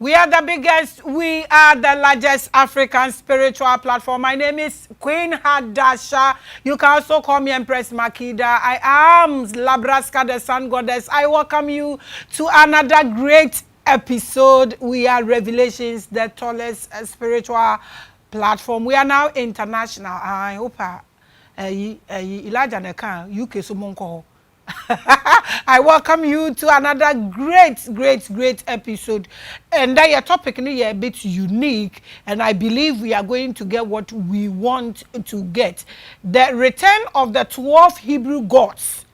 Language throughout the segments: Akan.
We are the biggest, we are the largest African spiritual platform. My name is Queen Hadasha. You can also call me Empress Makida. I am Labraska, the Sun Goddess. I welcome you to another great episode. We are Revelations, the tallest spiritual platform. We are now international. I hope Elijah Neka, UK so monko. I welcome you to another great, great, great episode. And that your topic is a bit unique, and I believe we are going to get what we want to get. The return of the 12 Hebrew gods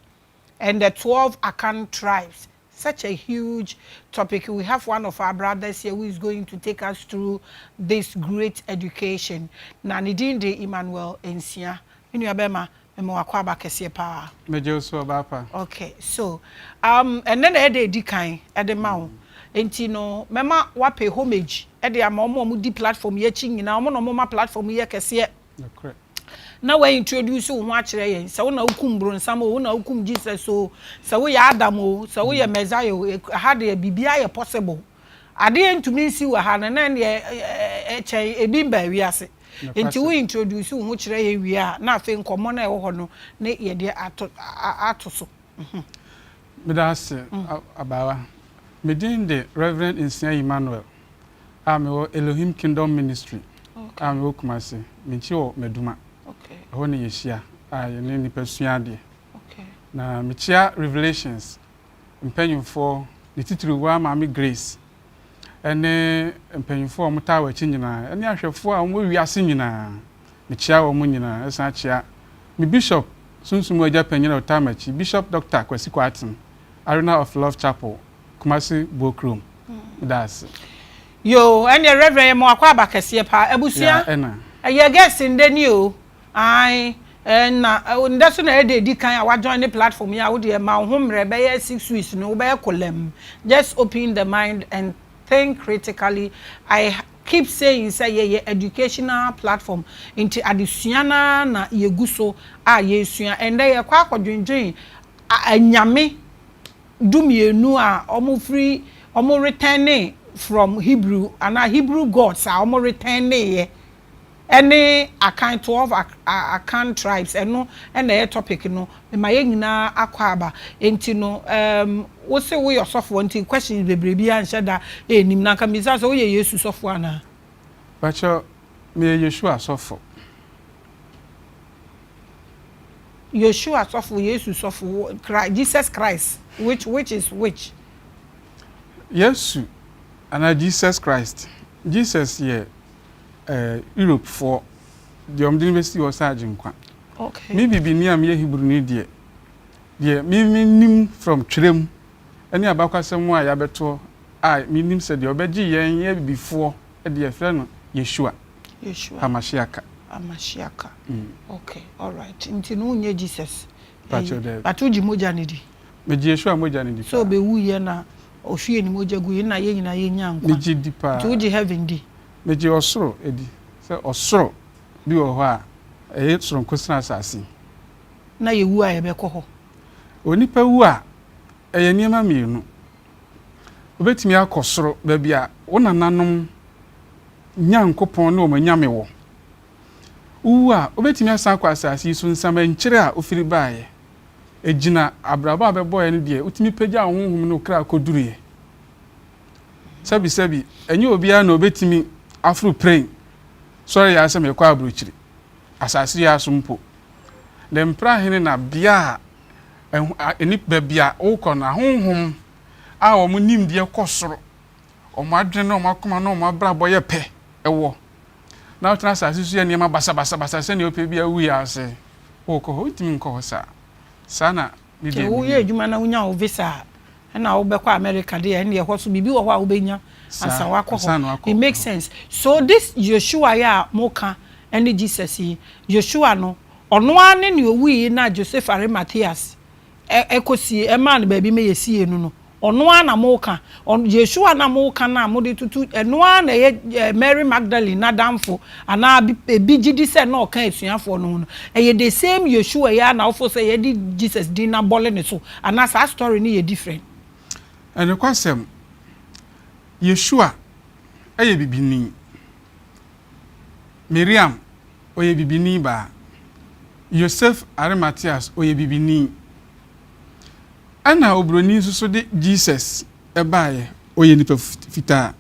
and the 12 Akan tribes. Such a huge topic. We have one of our brothers here who is going to take us through this great education. Na ne din de Emmanuel Nsia. Nua bɛma mema wakɔ aba kɛseɛ paa. Megye wo so, ɔbaa pa. Okay, so ɛnɛ na ɛde edi kan ɛde ma wo. Nti no mɛma wapay homage ɛde ama ɔmo a ɔmo di platform yi akyi nyinaa, ɔmo na ɔmo ma platform yi yɛ kɛseɛ. Nokorɛ. Na wɔn introduce wo ho akyerɛ yɛn sɛ wo na wokum bronsam o, wo na wokum Jesus o, sɛ woyɛ Adam o, sɛ woyɛ Messiah o, ha deɛ biribiara yɛ possible. Adeɛ ntumi nsi wɔ ha no na deɛ ɛkyɛn ebi mba wiase. Nti wo introduce wo ho kyerɛ yɛn wie a, na afei nkɔmmɔ no a ɛwɔ hɔ no ne yɛde ato so. Meda ase, abaawa. Me din de Reverend Nsia Emmanuel a mewɔ Elohim Kingdom Ministry a mewɔ Kumase. Menkyi wɔ Maduma. Ɛhɔ ne yɛhyia a yɛne nnipa sua adeɛ. Na mekyia Revelations mpanyimfoɔ, ne titiri wɔ Maame Grace ɛne mpanyimfoɔ a wɔtaa wɔ akyi nyinaa ɛne ahwɛfoɔ a wɔwɔ wiase nyinaa. Mekyia wɔn nyinaa, ɛsan kyia me bishop sunsum agya panyin a ɔtaa m'akyi, Bishop Dr. Kwasi Kwarteng, Arena of Love Chapel, Kumasi Buokrom. Meda ase. Yo, ɛnneɛ Reverend, yɛ mo akɔ aba kɛseɛ paa, abusua. Ya, ɛna. Ɛyɛ guest ndɛ ni o, ae, ɛna ndɛ so na ɛde edi kan a wajoin ne platform yi a wode ɛma wo ho mmerɛ bɛyɛ 6 weeks no, wobɛyɛ kolɛm. Just open the mind and think critically. I keep saying sɛ yɛyɛ educational platform, nti adesua naa na yɛgu so a yɛsua. Ɛndɛ yɛkɔ akɔdwendwen anyame 12 a ɔmo firi ɔmo returning from Hebrew anaa Hebrew gods a ɔmo returning yɛ ɛne Akan 12 Akan tribes. Ɛno ɛna ɛyɛ topic no. Mma yɛn nyinaa akɔ aba. Nti no wosi woyɛ ɔsɔfoɔ, nti questions bebree bi anhyɛ da enim na nka mbisa sɛ woyɛ Yesu sɔfoɔ anaa? Bakyɛ, meyɛ Yeshua sɔfo. Yeshua sɔfo, Yesu sɔfo, Christ, Jesus Christ, which is which? Yesu anaa Jesus Christ. Jesus yɛ Europefoɔ deɛ ɔmde no bɛsi hɔ sɛ agyenkwa. Me bibini a meyɛ Hebrewni deɛ me menim from twerɛm ne abakwasɛm a yɛabɛtoɔ a menim sɛ deɛ ɔbɛgye yɛn yɛ bibifoɔ deɛ yɛfrɛ no Yeshua. Yeshua. Hamashiaka. Amashiaka. Okay, alright, nti no wonyɛ Jesus? Pakyɛ, daabi. But wogye mogya ne di? Megye Yeshua mogya no di. Sɛ paa. Ɔbɛwu yɛ na ɔhwie ne mogya gu yɛ na yɛn nyinaa yɛnya nkwa. Megye di paa. Nti wogye heaven di? Megye ɔsoro edi sɛ ɔsoro bi wɔ hɔ a ɛyɛ soronko sene asase yi. Na yɛwu a yɛbɛkɔ hɔ? Onipa wu a, ɛyɛ nneɛma mmienu. Wobɛtumi akɔ soro, baabi a wo nananom Nyankopɔn ne wɔn anyame wɔ. Wowu a, wobɛtumi asan akɔ asase yi so nsamankyere a wofiri baeɛ. Ɛgyina abrabɔ a bɛbɔeɛ no deɛ wotumi pagya wo honhom ne wo kra kɔduruiɛ. Sɛbisɛbi, ɛnyɛ obiara na obɛtumi aforo plane sɔre yɛ asɛ mekɔ aburokyiri asase yi aso mpo. Ne mprahene na bea a ɛho ɛni baabi a wokɔ no, ahonhom a wɔn nimdeɛ kɔ soro, wɔn adwene ne wɔn akoma ne wɔn abrabɔ yɛ pɛ ɛwɔ na wotena asase so yɛ nneɛma basabasabasa sɛnea wopɛ bi awu yɛ ase wokɔ hɔ, wontumi nkɔ hɔ saa saa na ne Sɛ deɛ woyɛ menim. adwuma na wonya wo visa a, ɛna wobɛkɔ America deɛ, ɛne ɛhɔ so biribi wɔ hɔ a wobɛnya ansa wakɔ Ansa na hɔ. wakɔ It makes sense. So this Yeshua yɛ a moka ɛne Jesus yi, Yeshua no ɔno ara ne nea owu yi na Joseph Arimathias ɛkɔsie ɛmaa no baabi ma yɛsie no, ɔno ara na moka Yeshua na moka na mode tutu ɛno ara na ɛyɛ Mary Magdalene n'adamfo anaa ebi gyi di sɛ na ɔka asuafoɔ no ho no, ɛyɛ the same Yeshua yi a na wofo sɛ yɛde Jesus din na bɔle ne so anaa saa story no yɛ different? Ɛnokwasɛm, Yeshua yɛ bibini. Miriam, ɔyɛ bibini baa. Yosef Arimateas, ɔyɛ bibini. Ɛna oburoni nso so de Jesus baeɛ, ɔyɛ nipa fitaa.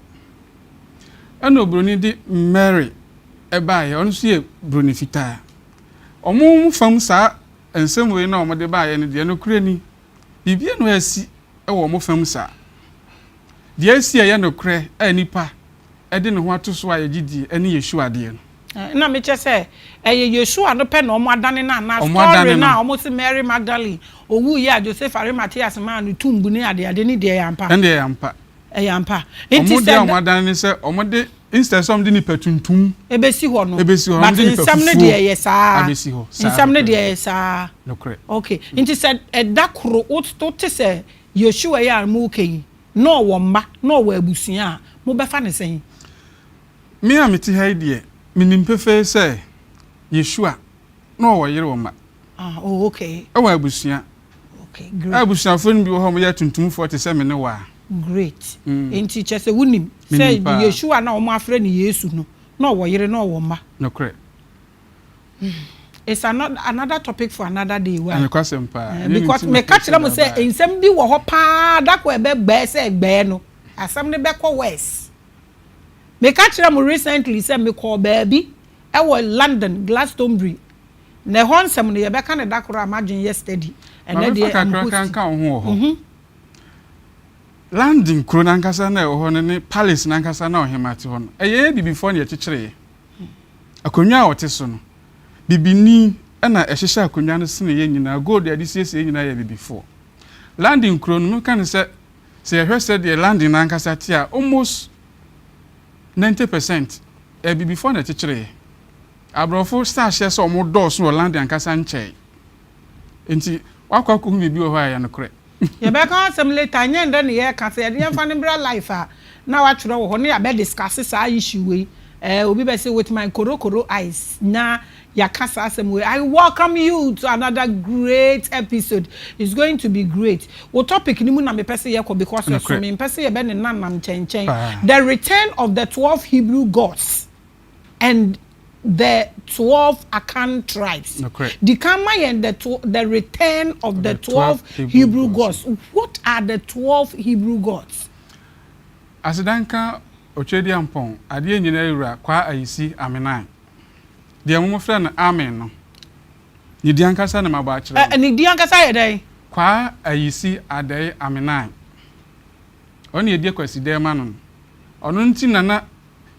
Ɛna oburoni de Mary baeɛ, ɔno nso yɛ buroni fitaa. Wɔn fam saa nsɛm wei na wɔde baeɛ no deɛ, nokorɛ ni, biribiara nni hɔ a asi wɔ wɔn fam saa. Deɛ asi a ɛyɛ nokorɛ a nnipa de ne ho ato so a yɛgye die ne Yeshua deɛ no. Na mekyɛ sɛ ɛyɛ Yeshua no pɛ na wɔn adane no anaa story no a wɔn se Mary Magdalene owuiɛ a Joseph Arimatheas maa no tomb ne adeade no deɛ ɛyɛ ampa? Ɛnde ɛyɛ ampa. Ɛyɛ ampa. Nti sɛ. Wɔn deɛ a wɔn adane ne sɛ wɔn de instead sɛ wɔn de nipa tuntum. Ebesi hɔ no. Ebesi hɔ no wɔn de nipa fufuo. But nsɛm no deɛ ɛyɛ saa. Abesi hɔ saa. Nsɛm no deɛ ɛyɛ saa. Nokorɛ. Okay. Nti sɛ ɛda koro wote sɛ Yeshua yi a mo reka yi na ɔwɔ mma na ɔwɔ abusua a, mo bɛfa no sɛn? Me a mete ha yi deɛ, menim pefee sɛ Yeshua na ɔwɔ yere wɔ mma. Ah, oh, okay. Ɛwɔ abusua. Okay, great. A abusuafoɔ no bi wɔ hɔ a wɔyɛ atuntumfoɔ te sɛ me ne wo a. Great. Enti kyerɛ sɛ wonim sɛ Yeshua no a wɔafrɛ no Yesu no, na ɔwɔ yere na ɔwɔ mma. Nokorɛ. It's another, another topic for another day. Why? Nokwasɛm paa. Eh, because meka kyerɛ mo sɛ nsɛm bi wɔ hɔ paa da ko ɛbɛgbɛɛ sɛ ɛgbɛɛ no, asɛm no bɛkɔ worse. Meka kyerɛ mo recently sɛ mekɔɔ baabi ɛwɔ London, Glastonbury. Na ɛhɔ nsɛm no yɛbɛka no da koro a m'adwene yɛ steady. Ma Ɛnɛ memfa deɛ I'm kakra hosting. nka wo ho wɔ hɔ. London kuro no ankasa na ɛwɔ hɔ no ne palace no ankasa na ɔhemmaa te hɔ no, ɛyɛ yɛn abibifoɔ na yɛkyekyereeɛ. Akonnwa a ɔte so no, bibini na ɛhyehyɛ akonnwa no sene yɛn nyinaa, gold a yɛde siesie yɛn nyinaa yɛ abibifoɔ. London kuro no, menka no sɛ, sɛ yɛhwɛ sɛdeɛ London no ankasa te a, almost 90 percent abibifoɔ na ɛkyekyereeɛ. Aborɔfo hyɛ aseɛ sɛ wɔdɔɔso wɔ London ankasa nkyɛe. Enti woakɔ akɔhu biribi wɔ hɔ a ɛyɛ nokorɛ. Yɛbɛka ho asɛm later, ɛnyɛ ndɛ na yɛreka, sɛ yɛde yɛmfa no mbra life a na wɔatwerɛ wɔ hɔ na yɛabɛ discuss saa issue wei. Eh, obi bɛse with my korokoro eyes na yɛaka saa asɛm wei. I welcome you to another great episode, it's going to be great. Wo topic no mu na mepɛ sɛ yɛkɔ because ɛso, mempɛ sɛ yɛbɛnenanam nkyɛnkyɛn. The return of the 12 Hebrew gods. And the 12 Akan tribes. Di kan ma yɛn the the return of the 12 Hebrew gods. What are the 12 Hebrew gods? Aseda nka Otwedeampɔn, adeɛ nyinaa wura, Kwaa Ayisi Amenan. Deɛ wɔfrɛ no Amen no, ne din ankasa na mabɔ akyerɛ wo. Ne din ankasa yɛ dɛn? Kwaa Ayisi Adɛe Amenan. Ɔno na yɛdi Akwasidɛɛ ma no no. Ɔno nti na na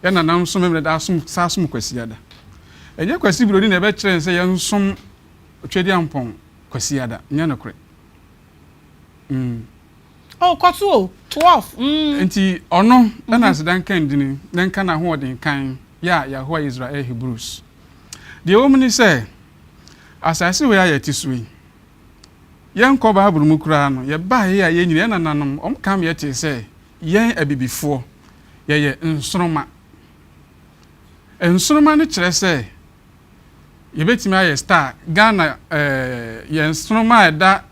Yɛn nananom som Memeneda asom saa som Kwasiada. Ɛnyɛ Kwasi Broni na ɛbɛkyerɛ yɛn sɛ yɛnsom Twedeampɔn Kwasiada. Nyɛ nokorɛ. Mm. Oh, kɔ so o. 12, mm. Enti ɔno na aseda nka ne dini, na nka n'ahoɔden kan, Yah, Yahowa Yisrael Hebrews. Deɛ ɛwɔ mu ne sɛ, asase wei a yɛte so yi, yɛnkɔ Bible mu koraa no, yɛbaeɛ a yɛnyini, yɛn nananom, wɔka ma yɛtee sɛ yɛn abibifoɔ, yɛyɛ nsoromma. Nsoromma no kyerɛ sɛ yɛbɛtumi ayɛ star. Ghana eh, yɛn nsoromma a ɛda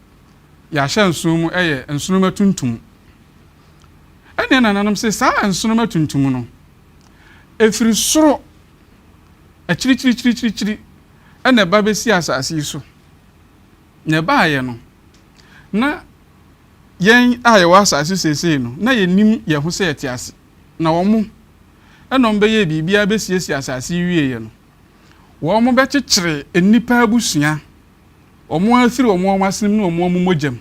yɛn ahyɛnso mu yɛ nsoromma tuntum. Ɛnneɛ nananom se saa nsoromma tuntum no, ɛfiri soro akyirikyirikyirikyiri ɛna ɛba bɛsi asase yi so. Na ɛbaeɛ no, na Yɛn a yɛwɔ asase seesei no, na yennim yɛn ho sɛ yɛte ase, na wɔn na wɔbɛyɛɛ biribiara bɛsiesie asase yi wieeɛ no, wɔbɛkyekyere nnipa abusua, wɔn ara firi wɔn ara asenem ne wɔn ara mogya mu.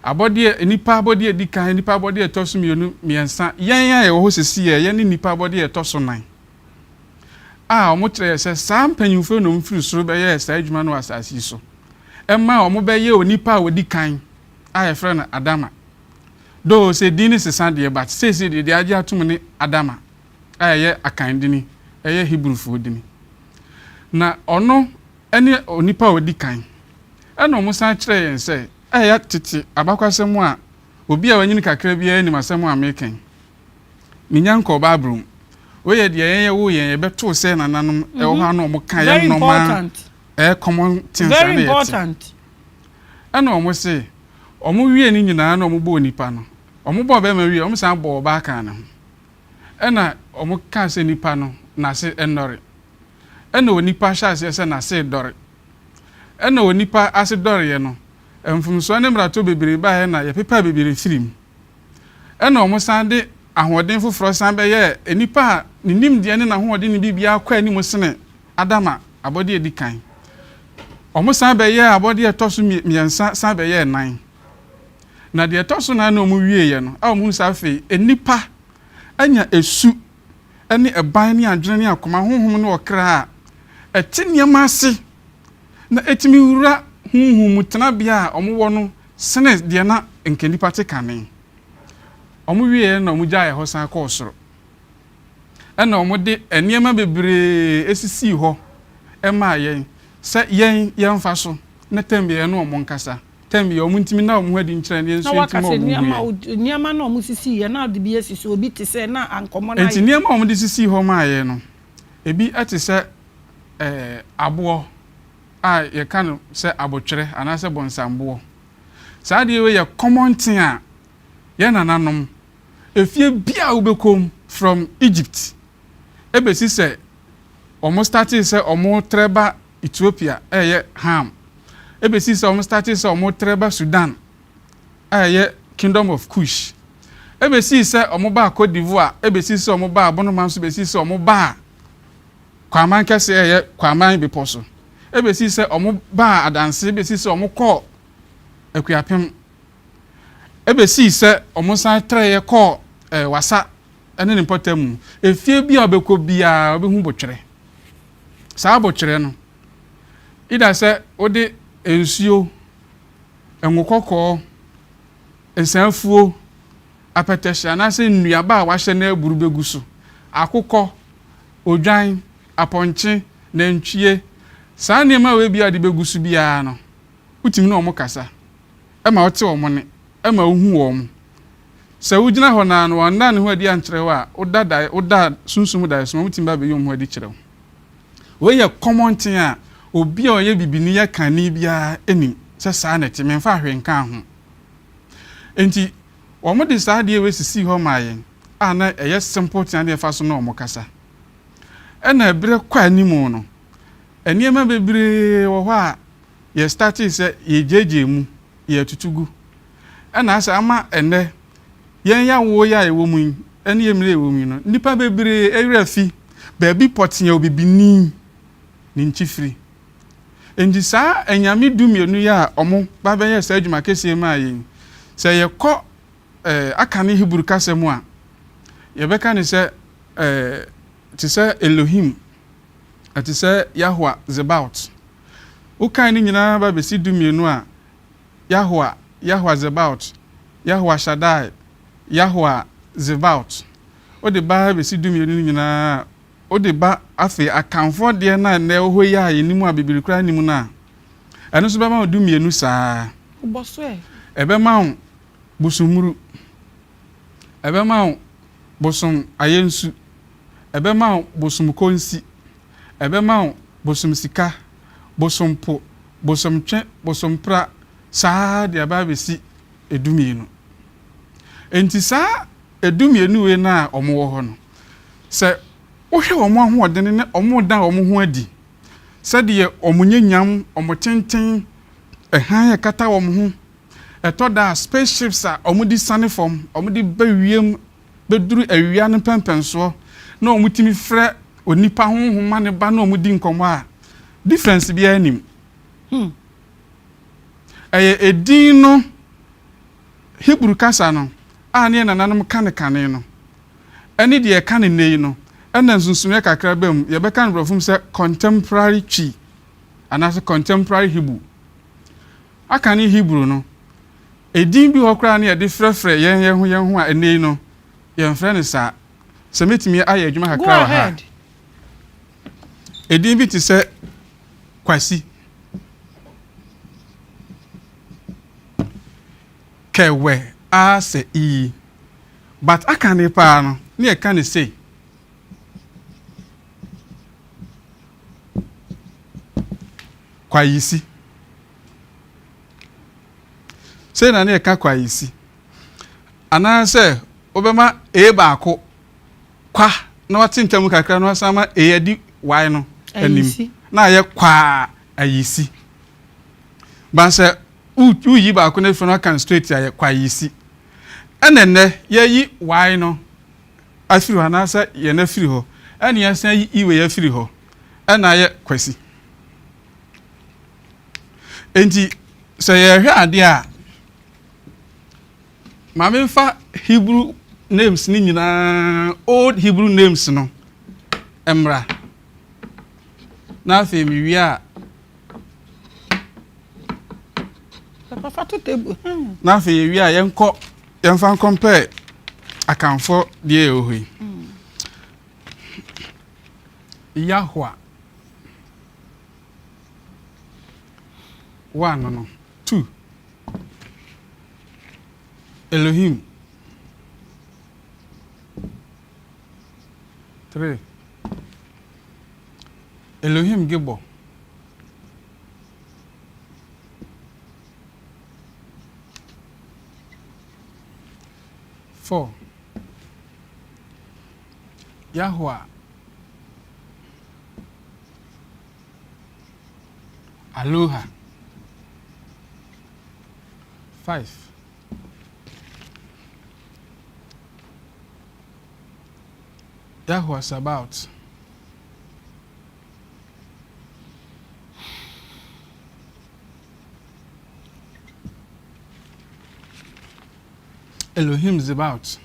Abɔdeɛ, nnipa abɔdeɛ a ɛdi kan, nnipa abɔdeɛ a ɛtɔ so mmienu, mmiɛnsa, yɛn a yɛwɔ hɔ seesei a yɛne nnipa abɔdeɛ a ɛtɔ so nan, a wɔkyerɛ yɛ sɛ saa mpanyimfoɔ yi na wɔfiri soro bɛyɛɛ saa adwuma no wɔ asase yi so. Ɛma wɔbɛyɛ onipa a ɔdi kan a yɛfrɛ no Adama. Though sɛ din no sesa deɛ but seesei deɛ deɛ agye atom ne Adama a ɛyɛ Akan dini, ɛyɛ Hebrewfoɔ dini. Na ɔno ne onipa a ɔdi kan. Ɛna wɔsan kyerɛɛ yɛn sɛ ɛyɛ tete abakwasɛm a obi a wanyini kakra biara nim asɛm a meka yi. Menya nkɔɔ Bible mu. Wei yɛ deɛ yɛn yɛwoo yɛn yɛbɛtoo sɛ nananom ɛwɔ hɔ a na wɔka yɛ normal ɛyɛ common things Very a na yɛte. important. Ɛna wɔn se wɔn wie ne nyinaa na wɔn bɔɔ nipa no. Wɔn bɔɔ bɛrima wie wɔn san bɔɔ ɔbaa kaa ne ho. Ɛna wɔkaa sɛ nipa no, n'ase nnɔre. Ɛna onipa hyɛɛ aseɛ sɛ n'ase redɔre. Ɛna onipa ase dɔreeɛ no, mfomsoɔ ne mmarato bebree baeɛ na yɛpepaa bebree firii mu. Ɛna wɔsan de ahoɔden foforɔ san bɛyɛɛ nnipa a ne nimdeɛ ne n'ahoɔden ne biribiara kɔ anim sene Adama, abɔdeɛ a ɛdi kan. Wɔsan bɛyɛɛ abɔdeɛ a ɛtɔ so mmiɛnsa san bɛyɛɛ nan. Na deɛ ɛtɔ so nan na wɔwieeɛ no, a wɔhunu sɛ afei nnipa anya esu ne ɛban ne adwene ne akoma, honhom ne ɔkra a ɛte nneɛma ase na ɛtumi wura honhom mu tenabea a wɔwɔ no sene deɛ na nka nnipa te kane. Wɔwieeɛ no na wɔgyaee hɔ san kɔɔ soro. Ɛna wɔde nneɛma bebree sisii hɔ maa yɛn sɛ yɛn yɛmfa so na tɛm yɛn ne wɔn nkasa. Tɛm yɛ wɔn ntumi nna wɔn ho adi nkyerɛ na yɛn nso Na waka yɛntumi sɛ ma wɔn nhu nneɛma yɛn. nneɛma no a wɔsisii yɛ na wɔde bi asi so, obi te sɛ na nkɔmmɔ no Enti ayɛ. nneɛma a wɔde sisii hɔ maa yɛn no, ebi te sɛ ɛɛ aboɔ a yɛka no sɛ abotwerɛ anaasɛ bɔnsamboɔ. Saa adeɛ wei yɛ common thing a yɛn nananom, efie biara a wobɛkɔ mu from Egypt ɛbɛsi sɛ wɔn startee sɛ wɔretrɛ ba Ethiopia a ɛyɛ Ham, ɛbɛsi sɛ wɔn startee sɛ wɔretrɛ ba Sudan a ɛyɛ Kingdom of Kush, ɛbɛsii sɛ wɔn baa Cote d'Ivoire, ɛbɛsii sɛ wɔn baa Bonoman so, ɛbɛsii sɛ wɔn baa Kwaman kɛse a ɛyɛ Kwaman bepɔ so, ɛbɛsii sɛ wɔn baa Adanse, ɛbɛsii sɛ wɔn kɔɔ Akuapem, ɛbɛsii sɛ wɔn san trɛeɛ kɔɔ eh, Wassa ne ne mpɔtam mu. Efie bi a wobɛkɔ biara wobɛhu botwerɛ. Saa abotwerɛ no, either sɛ wode nsuo, ngo kɔkɔɔ, nsanfuo, apɛtɛhye anaasɛ nnuaba a wɔahyɛ no aburu bɛgu so, akokɔ, odwan, apɔnkye, nantwie, saa nneɛma wei biara a wode bɛgu so biara no, wotumi ne wɔn kasa ma wote wɔn nne, ma wohu wɔn. Sɛ wogyina hɔ no ara no, wɔanna ne ho adi ankyerɛ wo a, woda dae, woda sunsum mu daeɛso ma wotumi ba bɛyi wɔn ho adi kyerɛ wo. Wei yɛ common thing a obi a ɔyɛ bibini yɛ kanni biara nim sɛ saa na ɛte, memfaa hwee nkaa ho. Enti wɔde saa adeɛ wei sisii hɔ maa yɛn a na ɛyɛ simple thing a na yɛfa so ne wɔn kasa. Ɛna ɛberɛ kɔ anim no, nneɛma bebree wɔ hɔ a yɛ startee sɛ yɛgyaagyaa mu, yɛtutu gu. Ɛna asɛ ama ɛnnɛ yɛn yawoo yi a yɛwɔ mu yi ne yɛn mmerɛ a yɛwɔ mu yi no, nnipa bebree werɛ afi baabi pɔtee a obibini ne nkyi firi. Enti saa anyame dumienu yi a wɔn ba bɛyɛɛ saa adwuma kɛseɛ yi maa yɛn yi, sɛ yɛkɔ eh, aka ne Hebrew kasa mu a, yɛbɛka ne sɛ eh, te sɛ Elohim, ɛte sɛ Yahoah Zebaot. Wokan ne nyinaa ba bɛsi dumienu a, Yahoah, Yahoah Zebaot, Yahoah Shaddai, Yahoah Zebaot. Wode ba ara bɛsi dumienu no nyinaa a, wode ba afei Akanfoɔ deɛ no a nnɛ ɛwɔ hɔ yi a yɛnim a bebree koraa nnim no a, ɛno nso bɛma wo dumienu saa ara. Wobɔ so ɛ? Ɛbɛma wo bosommuru, ɛbɛma wo bosom ayɛnsu, ɛbɛma wo bosom konsi, ɛbɛma wo bosom sika, bosom po, bosomtwe, bosompra, saa ara de aba abɛsi edumienu. Enti saa edumienu wei no a wɔwɔ hɔ no, sɛ wohwɛ wɔn ahoɔdene ne wɔn da wɔn ho adi, sɛdeɛ wɔn nyanyam, wɔn tenten, ɛhan a ɛkata wɔn ho, ɛtɔ da a space ships a wɔde siane fam, wɔde ba wiem bɛduru awia no mpɛnpɛnsoɔ na wɔtumi frɛ onipa honhom ma ne ba na wɔdi nkɔmmɔ a, difference biara nnim. Hmm. Ɛyɛ edin no, Hebrew kasa no a ne yɛn nananom ka no kane no, ɛne deɛ yɛka no nnɛ yi no, ɛna nsonsonoeɛ kakra ba mu. Yɛbɛka no borɔfo mu sɛ contemporary Twi anaasɛ contemporary Hebrew. Aka ne Hebrew no, Edin bi wɔ hɔ koraa a na yɛde frɛfrɛ yɛn yɛn ho yɛn ho a ɛnnɛ yi no, yɛmfrɛ no saa. Sɛ mɛtumi ayɛ adwuma Go kakra wɔ ha a. ahead. Edin bi te sɛ Kwasi. Kɛwɛ ara sɛ iyi. But aka ne paa no, na yɛka no sei. Kwayisi. Sei na ne yɛka kwaayisi. Anaasɛ wobɛma A baako kwa na wate ntam kakra na wasan ma e adi y no anim na ayɛ kwaa ayisi. Ba sɛ woyi baako no afiri no aka no straight ayɛ kwayisi. Ɛna nnɛ yɛyi y no afiri hɔ anaasɛ yɛn afiri hɔ ɛna yɛsan ayi i wei afiri hɔ ɛna ayɛ kwasi. Enti sɛ yɛhwɛ adeɛ a ma memfa Hebrew names no nyinaa old Hebrew names no mmra na afei mewie a na afei yɛwie a yɛnkɔ yɛmfa nkɔmpɛɛ Akanfoɔ deɛ ɛwɔ hɔ yi. Yahwa 1 no 2 Elohim 3 Elohim Gibor 4 Yahuah Aloha 5 Yahuah Sabaoth. Elohim Zebaoth.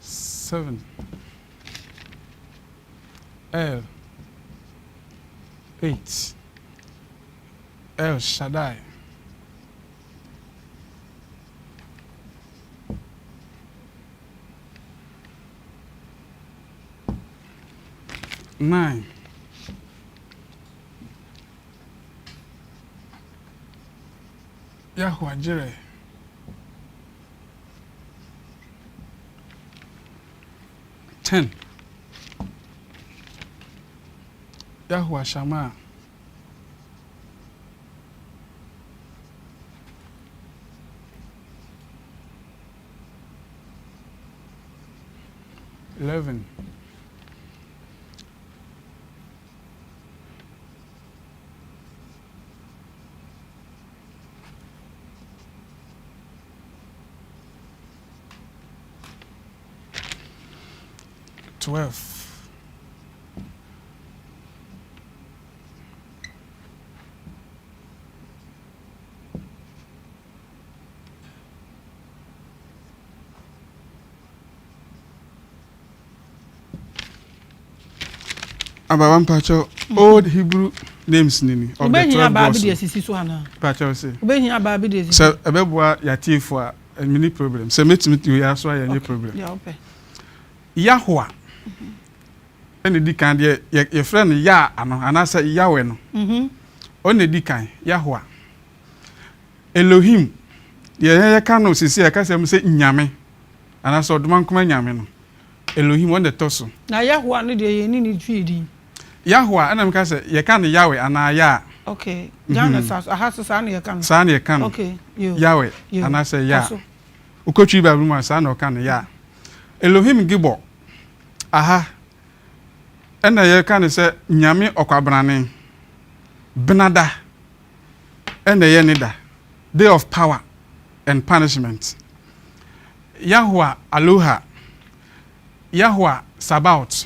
7 El 8 El Shaddai. 9 Yahuah Jireh. 10 Yahuah Shammah. 11 12 Abawa mpakyɛw old Hebrew names ni ni of the 12 gods. Wobɛhia asisi so anaa? Mpakyɛw se. Wobɛhia abaa bi de asisi. Sɛ ɛbɛboa yɛatiefo a mini problem. Sɛ mɛtumi wei aso ayɛ nyɛ problem. Deɛ wopɛ. Yahowa ɛna edi kan deɛ yɛfrɛ no Yah ano anaasɛ Yahweh no. Ɔno na edi kan Yahowa. Elohim, deɛ yɛn yɛka no seesei a yɛka sɛ sɛ Nyame, anaasɛ Ɔdomankoma Nyame no, Elohim, ɔno na ɛtɔ so. Na Yahowa no deɛ yɛnni ne twi din. Yahowa, ɛna meka sɛ yɛka no Yahweh anaa Yah. Ok, Ghana saa so, aha so saa na yɛka no. Saa na yɛka no. Ok, yo. Yahweh yo. anaasɛ Yah. Kɔ so. Wokɔ twi Bible mu a, saa na wɔka no, Yah. Elohim Gibor, aha, ɛna yɛka no sɛ Nyame Ɔkwabrane, Benada. Ɛna ɛyɛ ne da, day of power and punishment. Yahuah Aloha, Yahuah Sabaoth,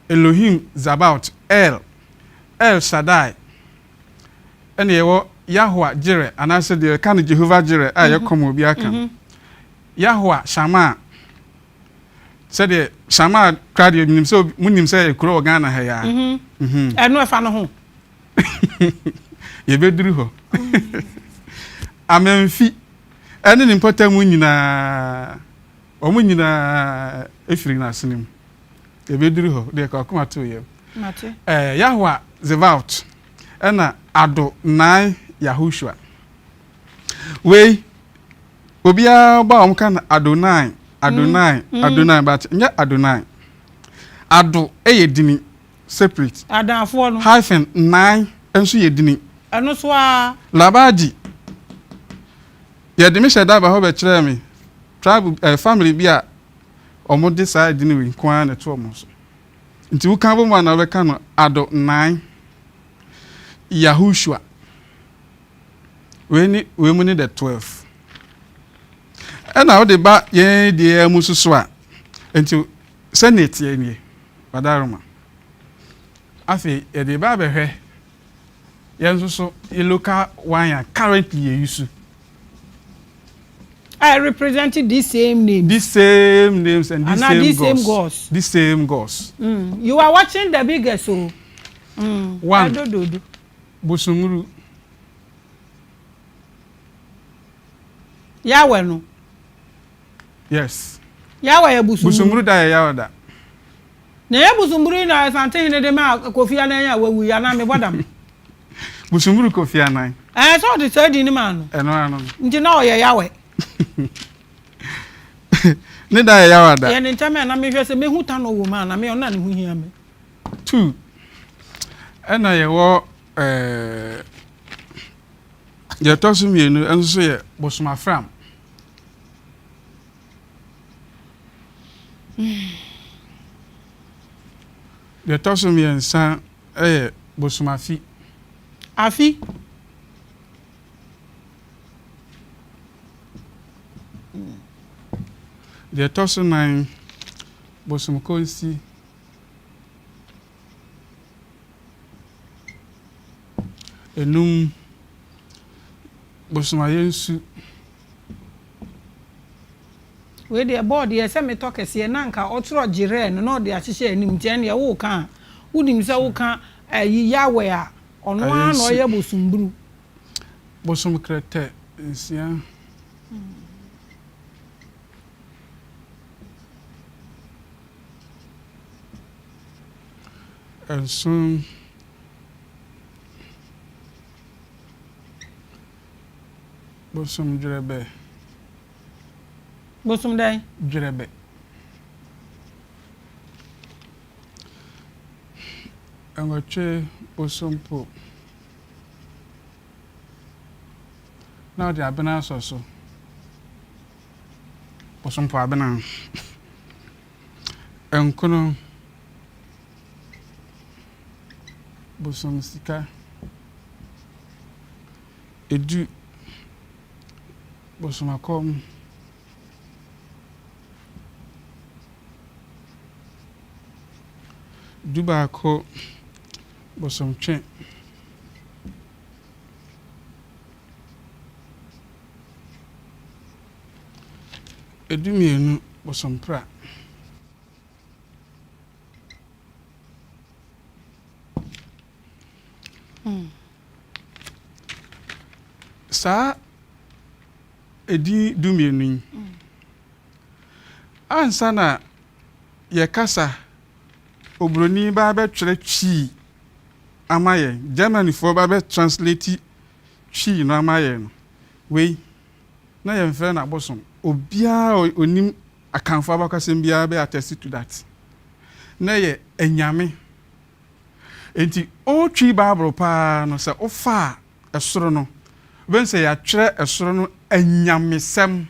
Elohim Zabaoth, El, El Shaddai, ɛna yɛwɔ Yahuah Jireh anaasɛ deɛ yɛka no Jehovah Jireh a ɛyɛ common obiara ka no. Yahuah Shammah, sɛdeɛ Shammah koraa deɛ menim sɛ monim sɛ ekuro wɔ Ghana ha yi ara. Ɛno ɛfa no ho. Yɛbɛduru hɔ. Amanfi ne ne mpɔtam nyinaa, wɔn nyinaa firi n'asene mu. Yɛbɛduru hɔ, deɛ kɔ akoma to yam. Eh, Yahweh Zebaot ɛna Ado Nai Yahushua. Wei, obiara bɔ a wɔn ka no Adonai, Adonai, mm, mm. Adonai, but nyɛ Adonai. Ado yɛ dini. separate. Adanfoɔ no. Hyphen nnan nso yɛ dini. Ɛno so ara. Labaji, yɛde me hyɛ da ba hɔ bɛkyerɛɛ me tribe eh, family bi a wɔde saa edini wei nko ara na ɛto wɔn so. Nti woka bɔ mu a na wobɛka no Ado Nnan Yahushua. Wei ne wei mu ne the 12. Ɛna wode ba yɛn deɛ mu soso a, nti sɛnea ɛteɛ nie, Badaroma. Afei yɛde ba abɛhwɛ yɛn nso so yɛ local one a currently yɛ use. I represent these same names. These same names and these same, these gods. same gods. These same gods. You are watching the biggest o. One. Bosomuru. Yahweh no. Yes. Yahweh yɛ Bosomuru. Bosomuru da yɛ Yahweh da. Na ɛyɛ Bosomuru yi na Asantehene de maa Kofi Annan a wawu yi anaa mebɔ dam? Bosomuru Kofi Annan. Ɛɛ sɛ ɔde saa din no maa no. Ɛno ano no. Nti na ɔyɛ Yahweh. Ne da yɛ Yahweh da. Yɛ ne ntɛm ɛ na mehwɛ sɛ mehu Tanɔ wɔ mu a na me ɔno na ne ho hia me. 2 ɛna yɛwɔ ɛɛ deɛ ɛtɔ so mmienu nso so yɛ Bosomafram. Deɛ ɛtɔ so mmiɛnsa yɛ Bosomafi. Afi. Deɛ ɛtɔ so nan, Bosomkonsi. Enum, Bosomayensu. Wei deɛ bɔɔd yɛ sɛ metɔ kɛseɛ na anka ɔtwerɛ gyerɛɛ no na ɔde ahyehyɛ anim nti ɛnneɛ woka a wonim sɛ woka ayi Yahweh a ɔno ara na ɔyɛ bosomburu. Bosom krɛtɛ nsia. Nson. Bosom dwerɛbɛ. Bosom dɛn? Dwerɛbɛ. Nwɔtwe bosom po. Na ɔde abena asɔ so. Bosom po abena. Nkono. Bosom sika. Edu. Bosomakɔm. Dubaako, bosomtwe. Edumienu, bosompra. Saa edin dumienu yi, ansa na yɛkasa oburoni ba abɛtwerɛ Twi ama yɛn, Germanyfoɔ ba abɛ translate Twi no ama yɛn no, wei na yɛmfrɛ no abosom. Obiara a onim Akanfoɔ abakɔsɛm biara bɛ attest to that. Na ɛyɛ anyame. Enti Old Twi Bible paa no sɛ wofa a ɛsoro no, wobɛhu sɛ yɛatwerɛ ɛsoro no anyamesɛm.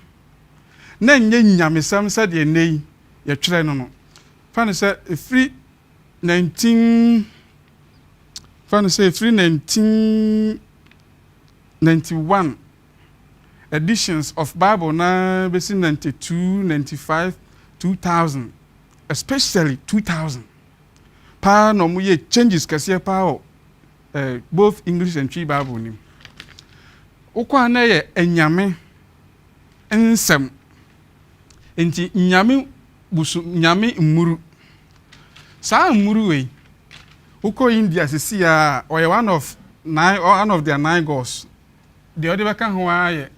Na ɛnyɛ nyamesɛm sɛdeɛ nnɛ yi yɛtwerɛ no no. Fa no sɛ ɛfiri 19 fa no sɛ ɛfiri 1991 editions of Bible no ara bɛsi 92, 95, 2000, especially 2000 paa na wɔyɛ changes kɛseɛ paa wɔ eh, both English and Twi Bible no mu. Wokɔ a na ɛyɛ anyame nsɛm. Nti nyame busu nyame mmuru. Saa mmuru wei, wokɔ India sisi a ɔyɛ one of nine one of their nine gods. Deɛ ɔde bɛka ho ara yɛ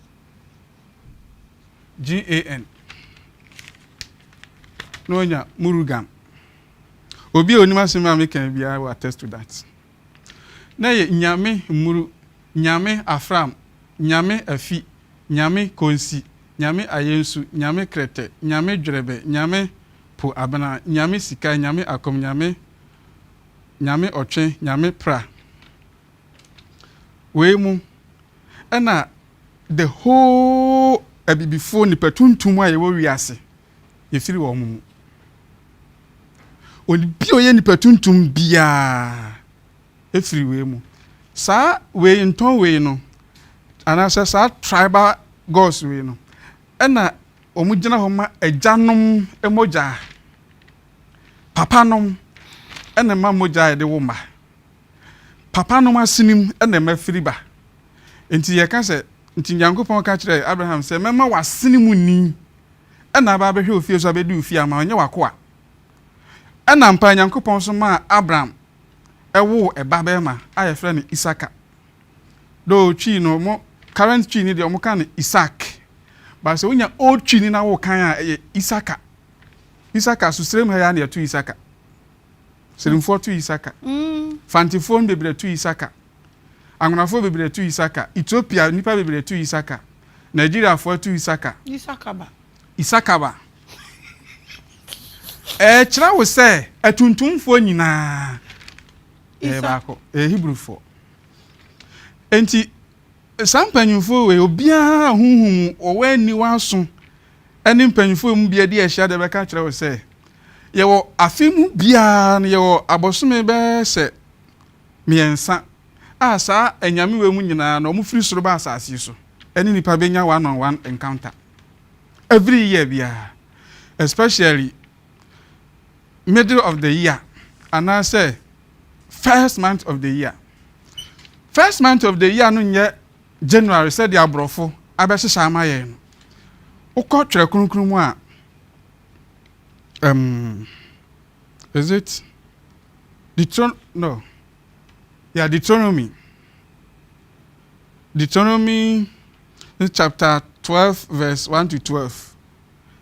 GAN na wanya Murugan. Obi a onim asɛm a meka biara will attest to that. Na yɛ Nyame Mmuru, Nyame Afram, Nyame Afi, Nyame Konsi, Nyame Ayensu, Nyame Krɛtɛ, Nyame Dwerɛbɛ, Nyame Po Abena, Nyame Sika, Nyame Akɔm, Nyame. Nyame ɔtwe, Nyame pra. Wei mu ɛna the whole abibifoɔ nipa tuntum a yɛwɔ wiase yɛfiri wɔn mu. Obi a ɔyɛ nipa tuntum biara efiri wei mu. Saa wei ntɔn wei no anaasɛ saa tribal gods wei no ɛna wɔn gyina hɔ ma agyanom mogya, papanom ɛna ɛma mogya a yɛde wo mma. Papanom asenim ɛna ɛma firi ba. Nti yɛka sɛ nti Nyankopɔn ka kyerɛ Abraham sɛ mɛma w'asene mu ni ɛna aba abɛhwɛ ofie so abɛdi ofie ama ɔnyɛ w'akoa. Ɛna mpa Nyankopɔn so maa Abraham ɛwoo ɛba bɛrima a yɛfrɛ no Isaka. Though Twi no mo current Twi ni deɛ ɔmo ka no Isaac. But sɛ wonya old Twi ni na wo kan a ɛyɛ Isaka. Isaka so serem ha yi ara na yɛto Isaka. Seremfoɔ to Isaka. Fantefoɔ no bebree to Isaka. Anwonafoɔ bebree to Isaka. Ethiopia nipa bebree to Isaka. Nigeriafoɔ to Isaka. Isakaba. Isakaba. Ɛkyerɛ wo sɛ atuntumfoɔ nyinaa ɛyɛ baako. Ɛyɛ Hebrewfoɔ. Nti saa mpanyinfoɔ wei obiara huhum wɔwɔ ani w'aso ɛne mpanyinfoɔ mu bi adi ahyia de bɛka kyerɛ wo sɛ yɛwɔ afe mu biara no yɛwɔ abɔsome bɛyɛ sɛ 3 a saa anyame wei mu nyinaa no wɔn firi soro ba asase yi so ɛne nipa bɛnya one on one encounter every year biara, especially middle of the year anaasɛ first month of the year. First month of the year no nyɛ January sɛdeɛ aborɔfo abɛhyehyɛ ama yɛn no. Wokɔ Twerɛ Kronkron mu a, is it Deuteron no, yeah, Deuteronomy chapter 12 verse 1 to 12,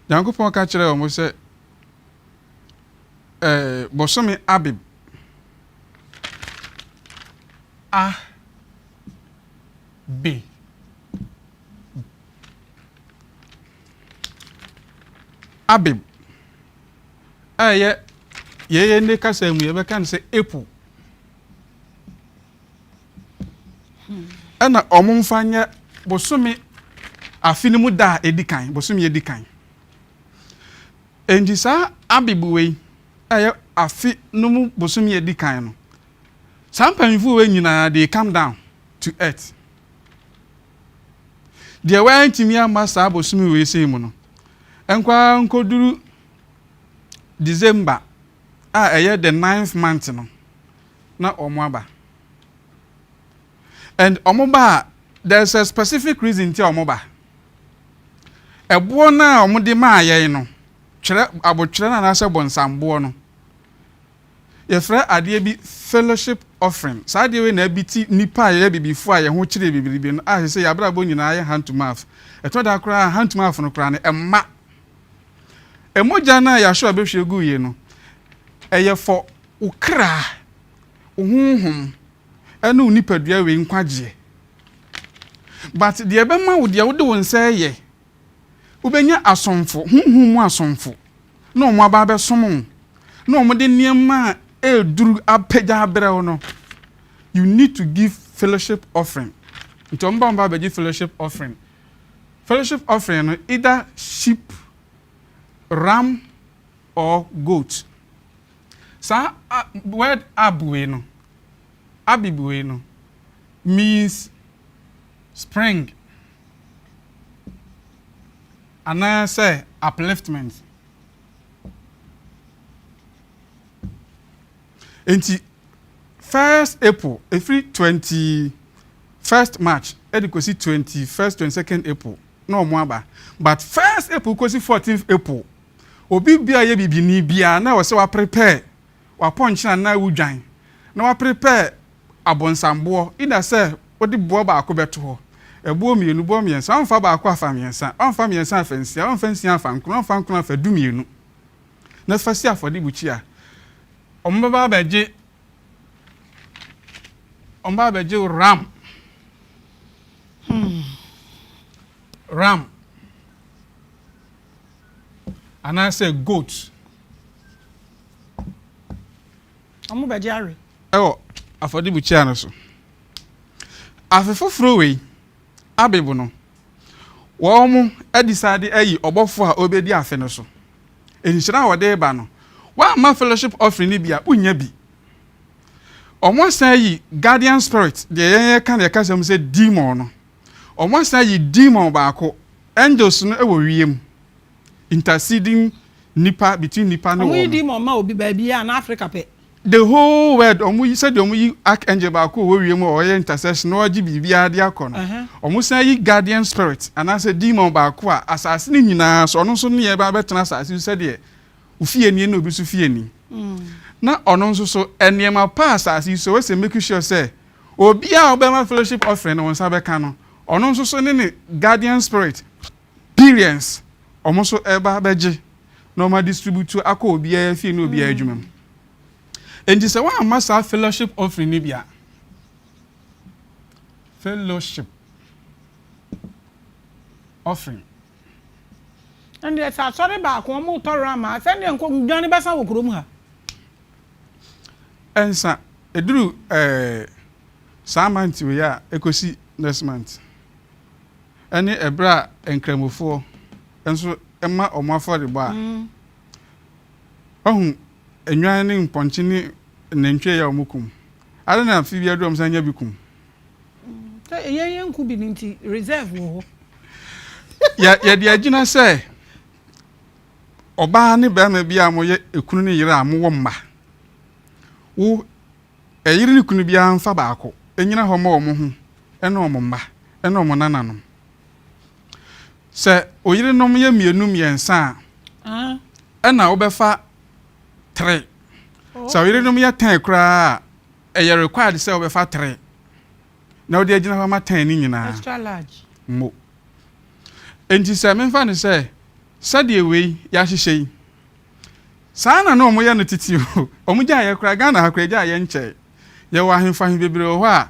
Nyankopɔn ka kyerɛ wɔn sɛ bɔsome Abib, A B Abib a ɛyɛ yɛyɛ ne kasa mu yɛbɛka no sɛ April, ɛna ɔmo mfa nyɛ bosome afe no mu da a edi kan, bosome edi kan. Nti saa Abib wei a ɛyɛ afe no mu bosome edi kan no, saa mpanyinfoɔ wei nyinaa, they come down to earth. Deɛ wɔantumi ama saa bosome wei sei mu no nkwa nkɔduru December a ɛyɛ the ninth month no na wɔn aba. And wɔn ba a, there is a specific reason ti a wɔn ba. Ɛboɔ no a wɔde maa yɛn no, twerɛ abotwerɛ no anaasɛ bɔnsamboɔ no, yɛfrɛ adeɛ bi fellowship offering. Saa adeɛ wei na ebi ti nipa a yɛyɛ bibifoɔ a yɛn ho kyerɛ bibiribi no a sɛ yɛabrabɔ nyinaa yɛ hand to mouth. Ɛtɔ da koraa, hand to mouth no koraa no ɛmma ɛmogya no a yɛahyɛ a bɛhwie gu yie no, ɛyɛ fɔ wo kra, wo honhom ɛne wo nipadua wei nkwagyeɛ. But deɛ ɛbɛma wo deɛ wode wo nsa yɛ, wobɛnya asomfo, honhom mu asomfo, na wɔn aba abɛsom wo na wɔn de nneɛma a ɛreduru apagya abrɛ wo no, you need to give fellowship offering. Nti wɔn ba abɛgye fellowship offering. Fellowship offering no, either sheep, ram or goat. Saa word ab wei no, Abib wei no means spring anaasɛ upliftment. Nti first April, efiri 21st March ɛde kɔsi 21st, 22nd April na wɔn aba. But first April kɔsi 14th April, obi bia yɛ bibini biara na wɔ sɛ waprepare wapɔnkye anaa wudwan na waprepare abɔnsamboɔ, ina sɛ wode boɔ baako bɛto hɔ, ɛboɔ 2, boɔ 3. Ɔmfa baako afa 3, ɔmfa 3 afa 6, ɔmfa 6 afa 9, ɔmfa 9 afa 12 na fa si afɔrebukyia. Ɔmo bɛba abɛgye, ɔmo ba abɛgye ram anaasɛ goat. Ɔmo bɛgye awe. wɔ afɔrebukyia no so. Afe foforɔ wei, Abib no, wɔadecide ayi ɔbɔfoɔ a ɔrebɛdi afe no so. Nhyira a wɔde reba no, woamma fellowship offering no bi a, wonnya bi. Wɔasan ayi guardian spirit, deɛ yɛn yɛka no yɛn kasa mu sɛ demon no. Wɔasan ayi demon baako, angels no wɔ wiem, interceding nipa between nipa ne Wɔn yi wɔn. demon ma obi baabi a na Africa pɛ. The whole world, wɔn yi sɛdeɛ wɔn yi archangel baako a ɔwɔ wiem a ɔyɛ intercession na ɔgye biribiara de akɔ no. Wɔn san yi guardian spirit anaasɛ demon baako a asase no nyinaa so ɔno nso ne yɛn ba abɛtena asase so sɛdeɛ ofie nie na obi nso fie ni. Na ɔno nso so nneɛma pa asase yi so wɔsɛ make sure sɛ obiara a ɔbɛma fellowship offering no wɔn nsa bɛka no, ɔno nso so ne ne guardian spirit experience ɔmo nso ɛba bɛgye na ɔmo distribute akɔ obiara fie ne obiara adwuma mu. Nti sɛ wɔamma saa fellowship offering ni bi a, fellowship offering. Ɛndeɛ sɛ asɔre baako wɔn tɔ ram a, sɛdeɛ nko ndwane bɛsa wɔ kurom ha. Ɛnsa eduru saa month wei a ekosi next month ɛne ɛbrɛ a nkramofoɔ nso ɛma ɔmo afɔrebɔ a ɔhu nnwan ne mpɔnkye ne nantwie a ɔmo kum ade na afi bi aduru ɔmo san nya bi kum. Sɛ yɛn yɛn nku bi ne nti reserve wɔ hɔ. Yɛ yɛde agyina sɛ ɔbaa ne barima bi a moyɛ ekunu ne yere a mowɔ mma, wo ɛyere ne kunu biara mfa baako enyina hɔ ma wɔn ho ɛne wɔn mma ɛne wɔn nananom. Sɛ oyerenom yɛ mmienu mmiɛnsa a, ɛna wobɛfa three. Sɛ oyerenom yɛ 10 koraa a, ɛyɛ required sɛ wobɛfa three na wode agyina hɔ ama 10 ne nyinaa. Extra large. Mo nti sɛ memfa no sɛ sɛdeɛ wei yɛahyehyɛ yi saa na na ɔmo yɛ no tete o. Ɔmo gya yɛ koraa Ghana ha koraa gya yɛ nkyɛn. Yɛwɔ ahemfo ahe bebree wɔ hɔ a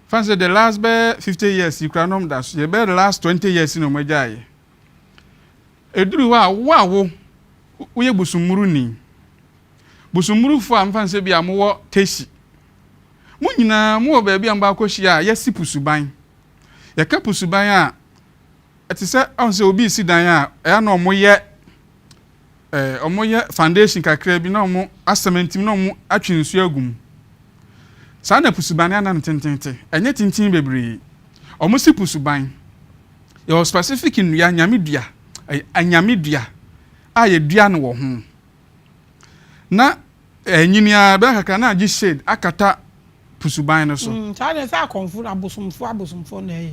fan sɛ the last bɛɛ 50 years yi koraa na ɔmo da so yɛ bɛɛ the last 20 years na ɔmo agya yɛ. Eduru hɔ a, wo a wo woyɛ busummuru ni busummurufoɔ a mfa sɛ bi a mowɔ Teshie, mo nyinaa mowɔ baabi a mobɛ akɔhyia a yɛsi pusuban. Yɛka pusuban a, ɛte sɛ ɔn sɛ obi si dan a, ɛyɛ na ɔmo yɛ ɔmo yɛ foundation kakra bi na ɔmo asɛmɛntim na ɔmo atwe nsuo agu mu. Saa na pusuban anan tentente, ɛnyɛ tenten bebree. Ɔmo si pusuban, yɛwɔ specific nnua, nyame dua, ɛyɛ anyame dua a yɛdua no wɔ ho na ɛnyini a bɛyɛ kakra na agye shade akata pusuban no so. Saa deɛ sɛ akɔnfo abosomfo na ɛyɛ.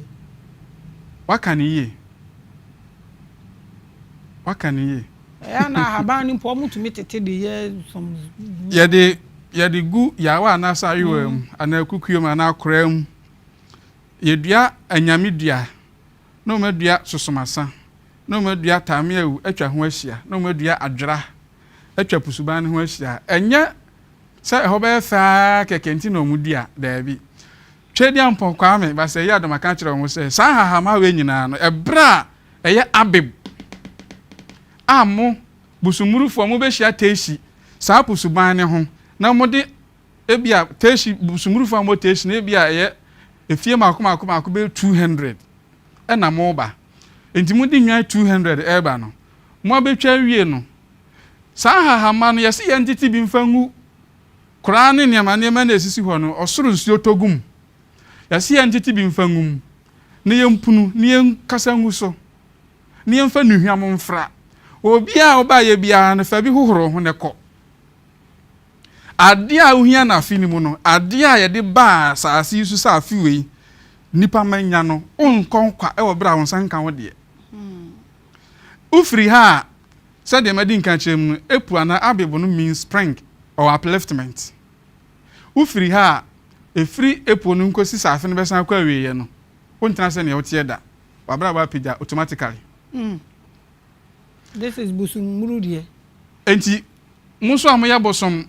Waka ne yie, waka ne yie. Ɛyɛ na ahaban no mpo ɔmo tumi tete de yɛ some. Yɛde gu yawa anaasɛ ayewa mu anaa kukuo mu anaa koraa mu. Yɛdua anyame dua na wɔn adua sosomasa na wɔn adua taameawu atwa ho ahyia na wɔn adua adwera atwa pusuban no ho ahyia. Ɛnyɛ sɛ ɛhɔ bɛyɛ fɛɛ kɛkɛ nti na wɔn dua, daabi. Twɛdeɛ mpɔ Kwame Basɛ yi adomaka kyerɛ wɔn sɛ saa hahama wei nyinaa no, ɛbrɛ a ɛyɛ Abib a mo busumurufoɔ mo bɛhyia Teshie saa pusuban ne ho na mo de ebia Teshie busumurufoɔ a mo Teshie na ebia ɛyɛ efie mako mako mako bɛyɛ 200 ɛna mo ba nti mo de nwan 200 ɛreba no, mo abɛtwa awie no, saa hahama no yɛsi yɛn tete bi nfa ngu koraa ne nneɛma nneɛma na esisi hɔ no, ɔsoro nsuo tɔ gum. Yɛsi yɛn tete bi nfa ngu mu na yɛn punu na yɛn kasa ngu so na yɛn fa nnuhwam mfra. Obiara a ɔbaayɛ biara no, fa bi hohoro ho ne kɔ. Adeɛ a wohia no afe no mu no, adeɛ a yɛde baa asase yi so sɛ afe wei nipa ma nya no, wonkɔ nkwa ɛwɔ berɛ a wo nsa nka wo deɛ. Wofiri ha a, sɛdeɛ madi nka kyerɛ mu no, epu anaa Abib no means spring or upliftment. Wofiri ha a, ɛfiri epu no nkosi sɛ afe no bɛsan akɔ awieeɛ no, wontena sɛ nea woteɛ da. Wabrabɔ apagya automatically. This is busummuru deɛ. Nti mo nso a moyɛ bosom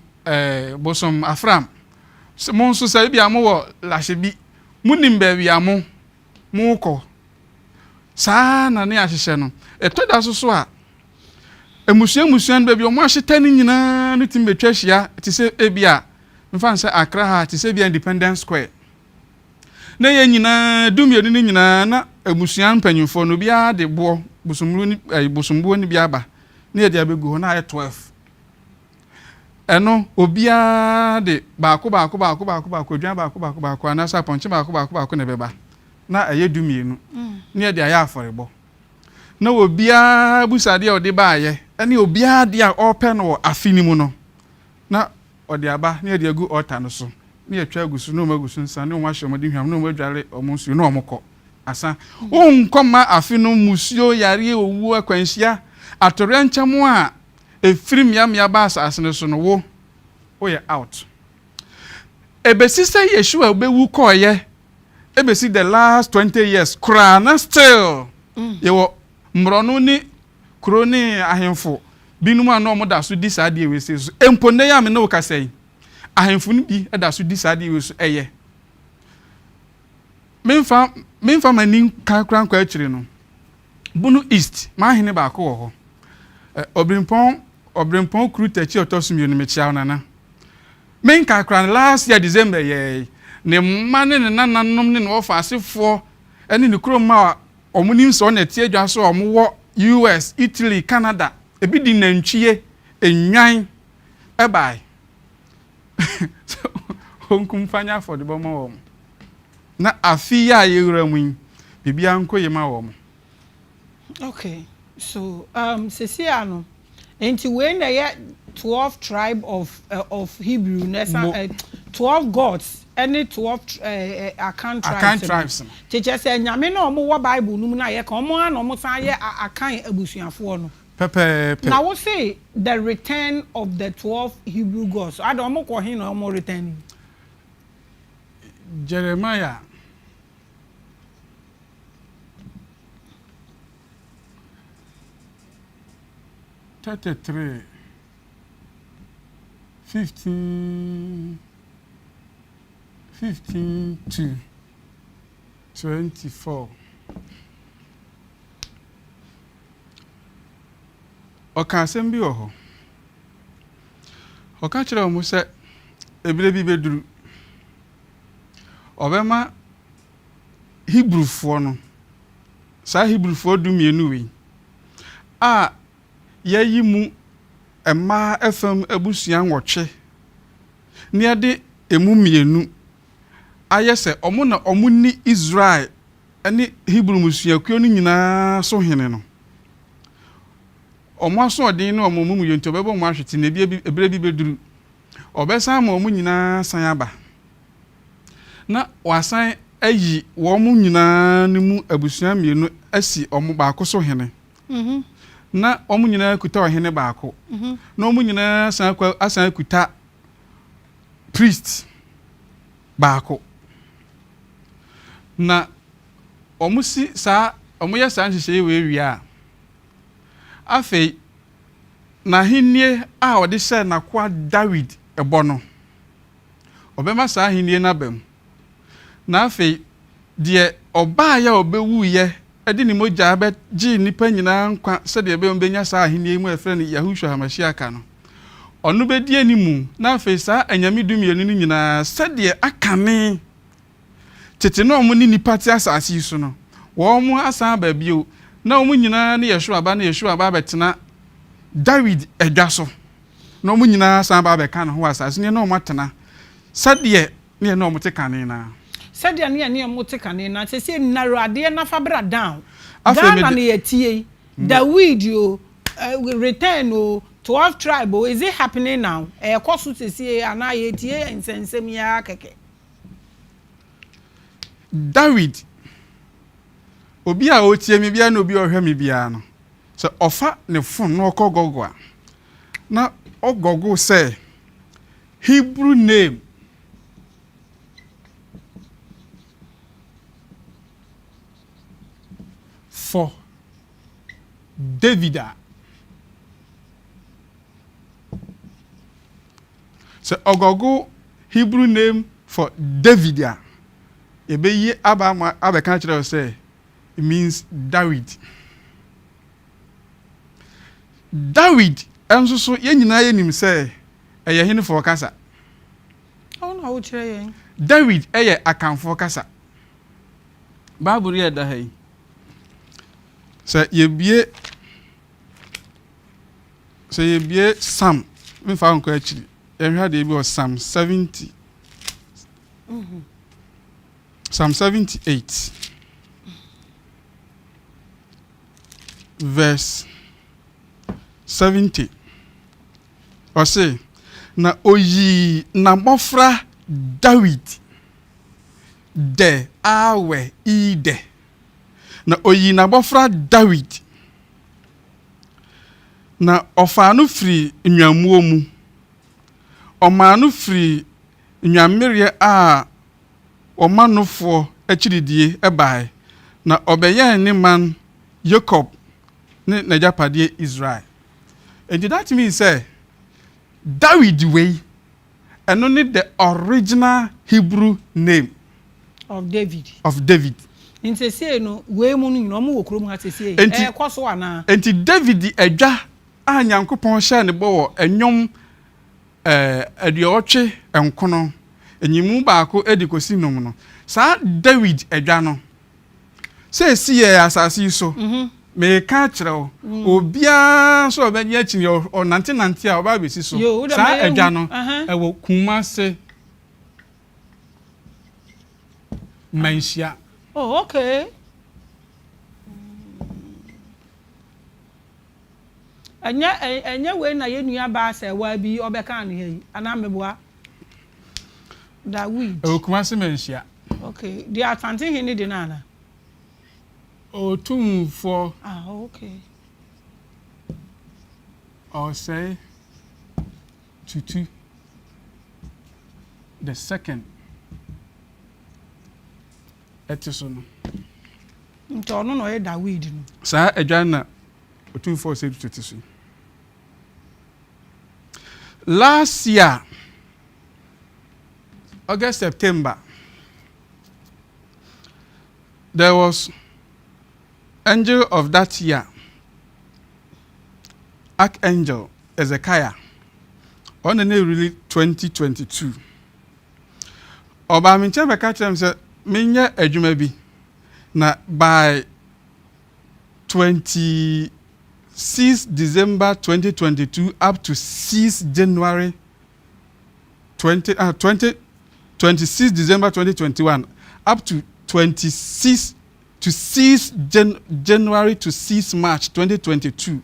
bosom afram, mo nso sɛ ebi a mowɔ lahyɛ bi, monim baabi a mo mokɔ saa na ne ahyehyɛ no. Ɛtɔ da so so a, mmusua mmusua no baabi a wɔn ahyetɛ no nyinaa no tumi bɛtwa ahyia te sɛ ebi a Mfa no sɛ Accra ha te sɛ bia Independence Square. Na yɛn nyinaa, dumienu no nyinaa, na abusua mpanyimfoɔ no, obiara de boɔ, bosommuo no, ɛyi, bosomboɔ no bi aba, na yɛde abɛgu hɔ, na ayɛ 12. Ɛno, obiara de baako baako baako baako baako, odwan baako baako baako, anaasɛ apɔnkye baako baako baako na ɛbɛba, na ɛyɛ dumienu, na yɛde ayɛ afɔrebɔ. Na obiara abusadeɛ a ɔde baeɛ, ne obiara adeɛ a ɔrepɛ no wɔ afe no mu no, na ɔde aba na yɛde agu altar no so, na yɛatwa agu so, na wɔagu so nsa, na wɔahyɛ wɔn aduhwam, na wɔadware wɔn nsuo, na wɔkɔ. Asa. Wonkɔ mma afe no mmusuo, yareɛ, owuo, akwanhyia, atoyerɛnkyɛm a ɛfiri mmeammea ba asase no so no, wo, woyɛ out. Ɛbɛsi sɛ Yeshua bɛwu kɔeɛ, ɛbɛsi the last 20 years koraa na still yɛwɔ mmorɔno ne kuro ne ahemfo binom a na wɔda so di saa adeɛ wei sei so. Mpo nnɛ yi a me ne wo kasa yi, ahemfo no bi da so di saa adeɛ wei so. Ɛyɛ. Memfa memfa m'ani nka koraa nkɔ akyiri no, Bono East, m'ahene baako wɔ hɔ. Ɔbirempɔn Ɔbirempɔn Kuru Takyi a ɔtɔ so mmienu, mekyea wo nana. Menka koraa no, last year December yɛɛ ne mma ne ne nananom ne ne wɔfaasefoɔ ne ne kurom mma a Wɔnim sɛ ɔna ɛte adwa so a wɔwɔ US, Italy, Canada. Ebi de nantwie, nnwan bae sɛ wɔnkum mfa nyɛ afɔrebɔ mma wɔn. Na afe yi a yɛwura mu yi, biribiara nkɔ yie ma wɔn. Okay, so um, sisi ano, nti wei na ɛyɛ 12 tribe of uh, of Hebrew na ɛsan uh, 12 gods ɛne 12 uh, uh, Akan tribes. Akan tribes no. Kyekyɛ sɛ nyame na wɔn wɔ Bible no mu na yɛ ka wɔn ara na wɔn san yɛ Akan abusuafoɔ no. Pɛpɛɛpɛ. Na wo se the return of the 12 Hebrew gods ada wɔn kɔ he na wɔn return? Jeremiah. 33, 15, 15 to 24. Ɔka asɛm bi wɔ hɔ. Ɔka kyerɛɛ wɔn sɛ ebire bi bɛduru. Ɔbɛma Hebrifoɔ no, saa Hebrifoɔ dumienu wei, a yɛayi mu mmaa fam abusua nwɔtwe na yɛde emu mmienu ayɛ sɛ wɔn na wɔnni Israel ne Hebri mmusuakuo no nyinaa so hene no. Wɔn asoɔden ne wɔn amumuyɛ nti, wɔbɛbɔ wɔn ahwete, na ebia berɛ bi bɛduru, wɔbɛsan ama wɔn nyinaa asan aba, na wɔasan ayi wɔn nyinaa no mu abusua mmienu asi wɔn baako so hene. Na wɔn nyinaa kuta ɔhene baako, na wɔn nyinaa san akɔ asan akuta priest baako. Na wɔn si saa wɔn yɛ saa nhyehyɛe wei wie a, afei n'ahennie a ɔde hyɛɛ n'akoa Dawid bɔ no, ɔbɛma saa ahennie no aba mu. Na afei, deɛ ɔbaeɛ a ɔbɛwuiɛ de ne mogya bɛgyee nnipa nyinaa nkwa sɛdeɛ ɛbɛyɛ wɔbɛnya saa ahennie yi mu a yɛfrɛ no Yahushua Hamashiaka no, ɔno bɛdi animu, na afei saa anyame dumienu no nyinaa, sɛdeɛ akane tete na wɔne nnipa te asase yi so no, wɔasan aba bio, na wɔn nyinaa ne Yeshua ba ne Yeshua ba abɛtena Dawid adwa so, na wɔn nyinaa asan aba abɛka ne ho wɔ asase no, ne wɔn atena sɛdeɛ ne yɛne wɔn te kane no ara. Sɛdeɛ ne yɛne wɔn te kane no ara. Seesei narrow adeɛ na fa bra down. Afei Ghana mede. na yɛtie yi. Dawid o, return o, 12 tribe o, is it happening now? Ɛrekɔ so seesei anaa yɛretie nsɛnsɛm yi ara kɛkɛ? Dawid, obi a ɔretie me biara ne obi a ɔrehwɛ me biara no, sɛ ɔfa ne phone na ɔkɔ Google a, na ɔgɔgo sɛ Hebrew name for David a, sɛ ɔgɔgo Hebrew name for David a, yɛbɛyi aba ama abɛka akyerɛ wo sɛ it means Dawid. Dawid nso so yɛn nyinaa yɛnim sɛ ɛyɛ henefoɔ kasa? Wo na wokyerɛ yɛn. Dawid yɛ Akanfoɔ kasa. Bible yi a ɛda ha yi, sɛ yɛbue sɛ yɛbue Psalm, memfa wo nkɔ akyiri, yɛnhwɛ adeɛ bi wɔ Psalm 70, Psalm 78 verse 70. Ɔse, Na oyii n'abɔfra Dawid dɛ awɛ i dɛ. Na oyii n'abɔfra Dawid, na ɔfaa no firii nnwammuo mu, ɔmaa no firii nnwammereɛ a wɔma nofoɔ akyiridie baeɛ, na ɔbɛyɛn ne man Yakob ne n'agyapadeɛ Israel. Enti that means sɛ Dawid wei, ɛno ne the original Hebrew name. Of David. Of David. Nti sesei no, wei mu no nyina ɔmo wɔ kurom ha sesei, ɛɛkɔ so anaa? Enti David adwa a Nyankopɔn hyɛɛ no bɔ wɔ Nnwom aduɔwɔtwe nkono, nyimu baako de kɔsi num no, saa Dawid adwa no, Sɛ esi yɛ asase yi so, mereka akyerɛ wo, obiara nso a ɔbɛgye akyi no, ɔnantenante a ɔba abɛsi so. Saa adwa no, ɛwɔ Kumase Manhyia. Oh, okay. Ɛnyɛ ɛnyɛ wei na yɛn nua baa sɛɛwaa bi ɔbɛkaa no ha yi anaa meboa? Dawid. Ɛwɔ Kumasi Manhyia. Okay, deɛ Asante hene de no ana? Otumfoɔ. Ah, okay. Ɔsɛe Tutu the second ɛte so no. Nti ɔno na ɔyɛ Dawid no. Saa adwa no na Otumfoɔ Osei Tutu te so yi. Last year, August, September, there was angel of that year, Archangel Ezekiah. Ɔno na really 2022. Ɔbaa me nkyɛn bɛka kyerɛ me sɛ menyɛ adwuma bi na by 26 December 2022 up to 6 January 20, uh, 20, 26 December 2021 up to 26 to 6 Jan, January to 6 March 2022.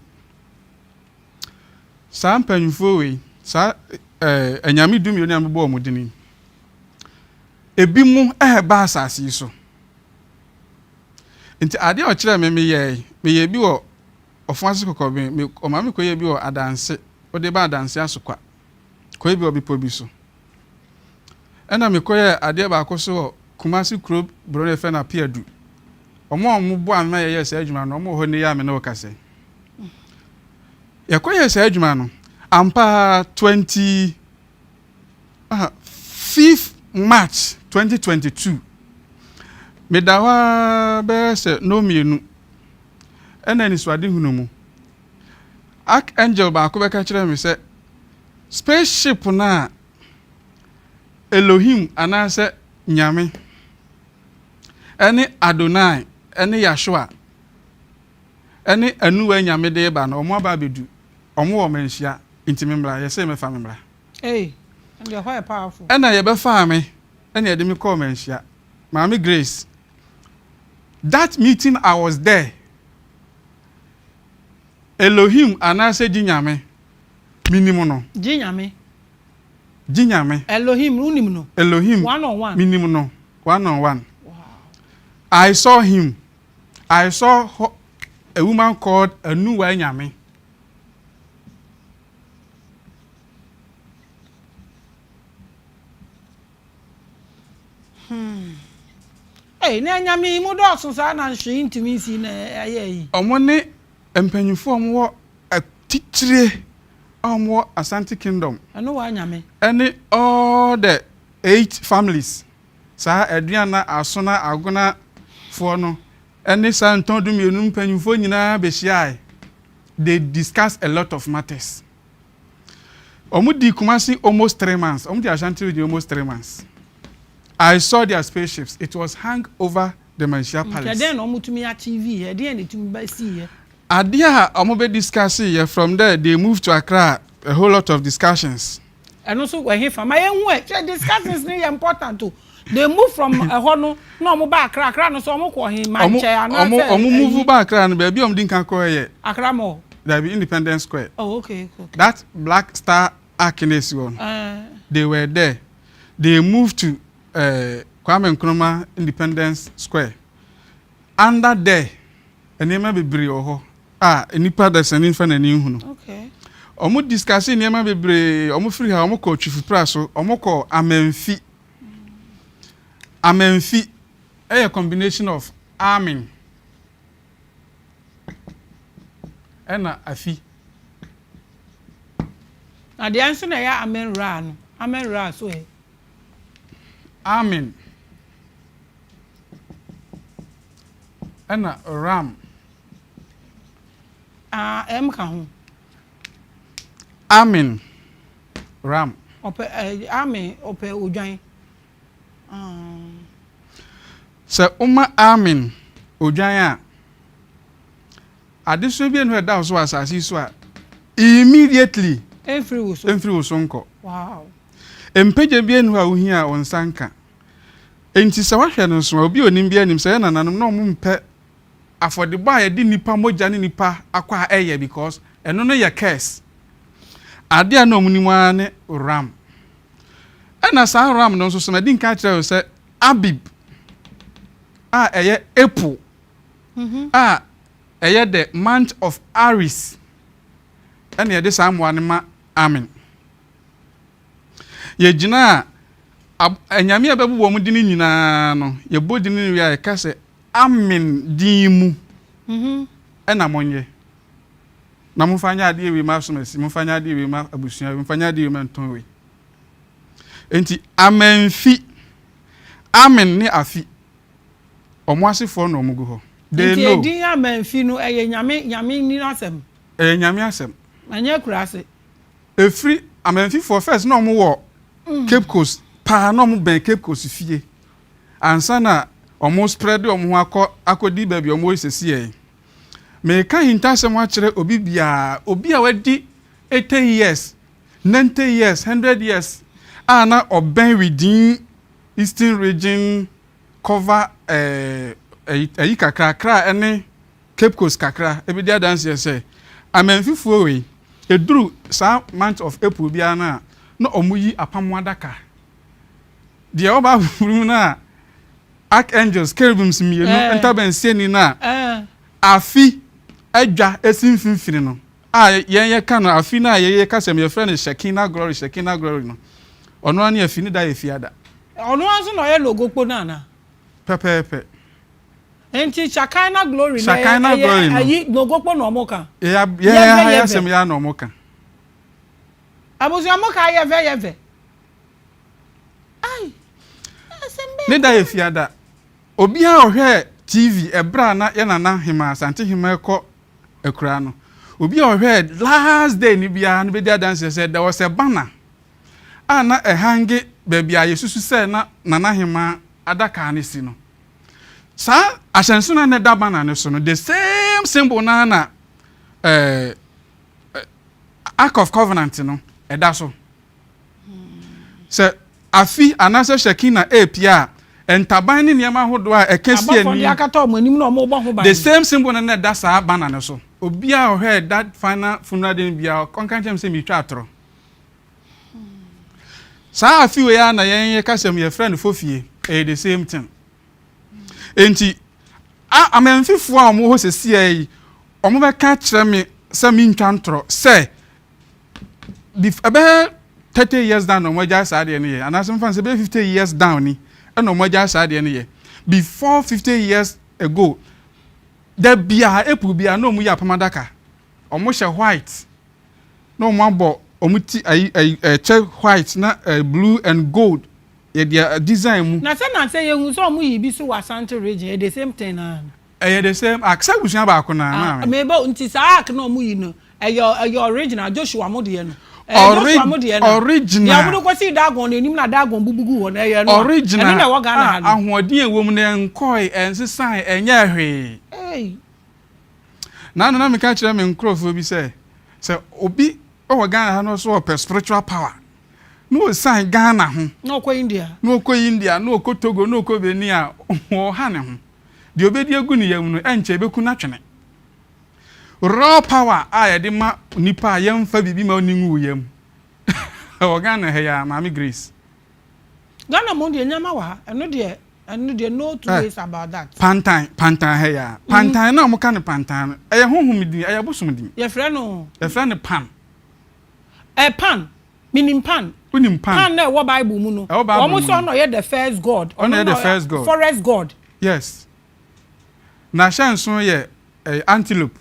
Saa mpanyinfoɔ wei, saa eh, anyame dumienu a mebɔ wɔn din yi, ebi mu ɛreba asase yi so. Nti adeɛ a ɔkyerɛɛ me meyɛe, meyɛɛ bi wɔ Ɔfoase Kɔkɔben, me ɔma me kɔyɛɛ bi wɔ Adanse, wode ba Adanse Asokwa, kɔyɛ bi wɔ bepɔ bi so. Ɛna mekɔyɛɛ adeɛ baako so wɔ Kumasi kuro borɔ no yɛfrɛ no Apeadu. Wɔn a wɔboaa me ma yɛyɛɛ saa adwuma no, wɔn wɔ hɔ nnɛ yi a me ne wo kasa yi. Yɛkɔyɛɛ saa adwuma no, ampa ara 20 Ah, fifth March 2022, meda hɔ ara bɛyɛ sɛ nnɔnmienu ɛna anisoadehunu mu, Archangel baako bɛka kyerɛɛ me sɛ spaceship no a Elohim anaasɛ Nyame ɛne Adonai ɛne Yahshua ɛne Anuwa Nyame de reba no, wɔn aba abɛdu, wɔn wɔ manhyia, nti me mmra, yɛsee mɛfa me mmra. Ei, ɛnde ɛhɔ yɛ powerful. Ɛna yɛbɛfaa me ɛna yɛde me kɔɔ Manhyia. Maame Grace, that meeting I was there. Elohim anaasɛ Gye Nyame, menim no. Gye Nyame. Gye Nyame. Elohim, wonim no? Elohim, One on one. menim no, one on one. Wow. I saw him. I saw a woman called Anuwa Nyame. Hmm. Ei, na anyame yi mo dɔɔso saa na hwee ntumi nsi na ɛyɛ yi. Wɔn ne mpanyinfoɔ a wɔwɔ atitire a wɔwɔ Asante Kingdom. Ɛno wɔ anyame. Ɛne all the eight families saa Aduana, Asona, Agona foɔ no ɛne saa ntɔn dumienu mpanyinfoɔ nyinaa bɛhyiae. They discuss a lot of matters. Wɔn di Kumasi almost 3 months. Wɔn di Ashanti Region almost 3 months. I saw their spaceships. It was hung over the Manhyia Palace. Nkɛdɛn na wɔn tumi achieve yɛ? Ɛdeɛn na etumi ba si yɛ? Adeɛ a wɔn bɛ discuss yɛ, from there they moved to Accra, a whole lot of discussions. Ɛno nso wɔ he fa ma yɛn hu ɛ kyɛ discussions ni yɛ important o. They move from ɛhɔ no na wɔn ba Accra. Accra no so wɔn kɔ he? Mankyɛ anaasɛ? Wɔn move ba Accra no, baabi a wɔn di nkan kɔ yɛ Accra Mall. Dabi, Independence Square. Oh, okay. That Black Star Ark na esi hɔ no, they were there. They moved to Kwame Nkrumah Independence Square. Under there, nneɛma bebree wɔ hɔ a nipa dasani nfa n'ani hu no. Wɔn discuss nneɛma bebree. Wɔn firi ha, wɔn kɔ Twifupra so, wɔn kɔ Amanfi. Amanfi ɛyɛ combination of Amen ɛna Afi. Na deɛ nso na ɛyɛ Amen Ra no, Amen Ra so ɛ? Amen ɛna Ram. Ah, ɛm ka ho. Amen Ram. Ɔpɛ ɛ Amen, ɔpɛ odwan. Ah. Sɛ woma Amen odwan a, adesoa bi enu a ɛda wo so wɔ asase yi so a, immediately ɛnfiri wo so. Ɛmfiri wo so nkɔ. Mpagya bi enu a wohia a wo nsa nka. Nti sɛ woahwɛ no nso a, obi a onim bi anim sɛ yɛ nananom na ɔmo mpɛ afɔdebɔ a yɛde nipa mogya ne nipa akɔ a ɛyɛ, because ɛno no yɛ curse. Adeɛ a na ɔmo nim ara ne ram. Ɛna saa ram no nso so, madi nka kyerɛ wo sɛ Abib a ɛyɛ April a ɛyɛ the month of Aries, ɛna yɛde saa mmoa no ma Amen. Yɛgyina a anyame a ɛbɛbobɔ wɔn din nyinaa no, yɛbɔ din no wie a, yɛka sɛ Amen din mu ɛna monyɛ na momfa nyɛ adeɛ wei ma asomasi, momfa nyɛ adeɛ wei ma abusua wei, momfa nyɛ adeɛ wei ma ntɔn wei. Nti Amanfi, Amen ne Afi, ɔmo asefoɔ na ɔmo gu hɔ. They Nti know. Edin Amanfi no, ɛyɛ Nyame, Nyame ni n'asɛm? Ɛyɛ Nyame asɛm. Ɛnyɛ akuraase? Efiri Amanfifoɔ first na ɔmo wɔ Cape Coast paa, na ɔmo bɛn Cape Coast fie ansa na ɔmo spread ɔmo ho akɔ akɔdi baabi a ɔmo wɔ sisi yɛ. Meka hintasɛm akyerɛ obi biara, obi a wadi 80 years, 90 years, 100 years a na ɔbɛn within Eastern Region, cover ɛɛ ɛyi ɛyi kakra Accra ɛne Cape Coast kakra, ebi di adanseɛ sɛ Amanfifoɔ wei, eduru saa month of April biara na ɔmo yi apam adaka deɛ ɔba aburu mu na archangels, cherubims mmienu ntabansiani na afi adwa esi mfimfini no a yɛn yɛ ka no afi no a yɛyɛ kasa mu yɛfrɛ no Shekinah Glory. Shekinah Glory no, ɔno ani afi ne da yɛ fiada. Ɔno nso na ɔyɛ nogokpo no ana? Pɛpɛɛpɛ. Nti Shekinah Glory na Shekinah Glory no. Ɛyi nogokpo na ɔmo ka? Yɛ yɛ ha yɛ asɛm yɛ ana ɔmo ka. Abusua, mo ka yɛvɛ yɛvɛ. Ai, asɛm bɛɛ. Ne da yɛ fiada. Obiara a ɔhwɛ TV ɛberɛ a na yɛ nana hema, Asante hema, kɔ akura no, obi a ɔhwɛ last day ni biara no bɛdi adanseɛ sɛ there was a banner a na ɛhang baabi a yɛsusu sɛ na nana hema adaka no si no. Saa ahyɛnso no a na ɛda banner no so no, the same symbol na na Ark of Covenant no ɛda so. Sɛ afi anaasɛ Shekinah epia a, ntaban ne nneɛma ahodoɔ a ɛka si Abɔfo de ani akata ɔmo anim na ɔmo bɔ ho ban. The same symbol no na ɛda saa banner no so. Obiara a ɔhwɛ that final funeral day no biara, ɔnka nkyɛn sɛ meretwa atorɔ. Saa afi wei a na yɛn yɛ kasa mu yɛfrɛ no fofie, ɛyɛ the same thing. Nti a Amanfifoɔ a wɔn wɔ hɔ sɛsia yi, wɔn bɛka kyerɛ me sɛ mentwa ntorɔ sɛ ɛbɛyɛ 30 years down na wɔn agya saa adeɛ no yɛ, anaasɛ mfa sɛ ɛbɛyɛ 50 years down ni ɛna wɔn agya saa adeɛ no yɛ. Before 50 years ago, da biara April biara na wɔn yi apam adaka, wɔn hyɛ white na wɔn abɔ wɔn ti ayi ayi ɛkyɛ white na blue and gold yɛde design mu. Na sɛ yehu sɛ ɔmo yi bi so wɔ Asante Region, ɛyɛ the same thing na? Ɛyɛ the same ark, sɛ abusua baako na maame. Meba, nti saa ark na ɔmo yi no, ɛyɛ original Joshua mo deɛ no? Ɛyɛ Joshua mo deɛ no. Original. Deɛ wɔde kɔsii Dagon n'anim na Dagon bubu guu hɔ no, ɛyɛ ɛno a? Original Ɛno na ɛwɔ Ghana ha a no. ahoɔden a ɛwɔ mu no ɛnkɔe, ɛnsesae, ɛnyɛɛ hwee. Ei. Naano na meka kyerɛ me nkorɔfoɔ bi sɛ, sɛ obi wɔ Ghana ha na ɔso ɔpɛ spiritual power na ɔsiane Ghana ho. Na ɔkɔ India. Na ɔkɔ India, na ɔkɔ Togo, na ɔkɔ Benin a, ɔha ne ho. Deɛ ɔbɛdi agu ne yam no, ɛnkyɛ ɛbɛku no atwene. Raw power a yɛde ma nipa a yɛnfa biribi ma ɔnni ngu wo yam wɔ Ghana ha yi ara, Maame Grace. Ghana mmom deɛ nneɛma wɔ ha, ɛno deɛ ɛno deɛ no two Eh, ways about that. Pantan, pantan ha yi ara. Pantan no a wɔka no pantan no, ɛyɛ honhom din, ɛyɛ bosom din. Yɛfrɛ no. Yɛfrɛ no pan. Eh, pan. Menim pan. Wonim pan? Pan na ɛwɔ Bible mu no. Ɛwɔ Bible mu Wɔn no. sɛ ɔno ɔyɛ the first god. Ɔno yɛ the first god. Forest god. Yes. N'ahyɛnso yɛ ɛyɛ antelope.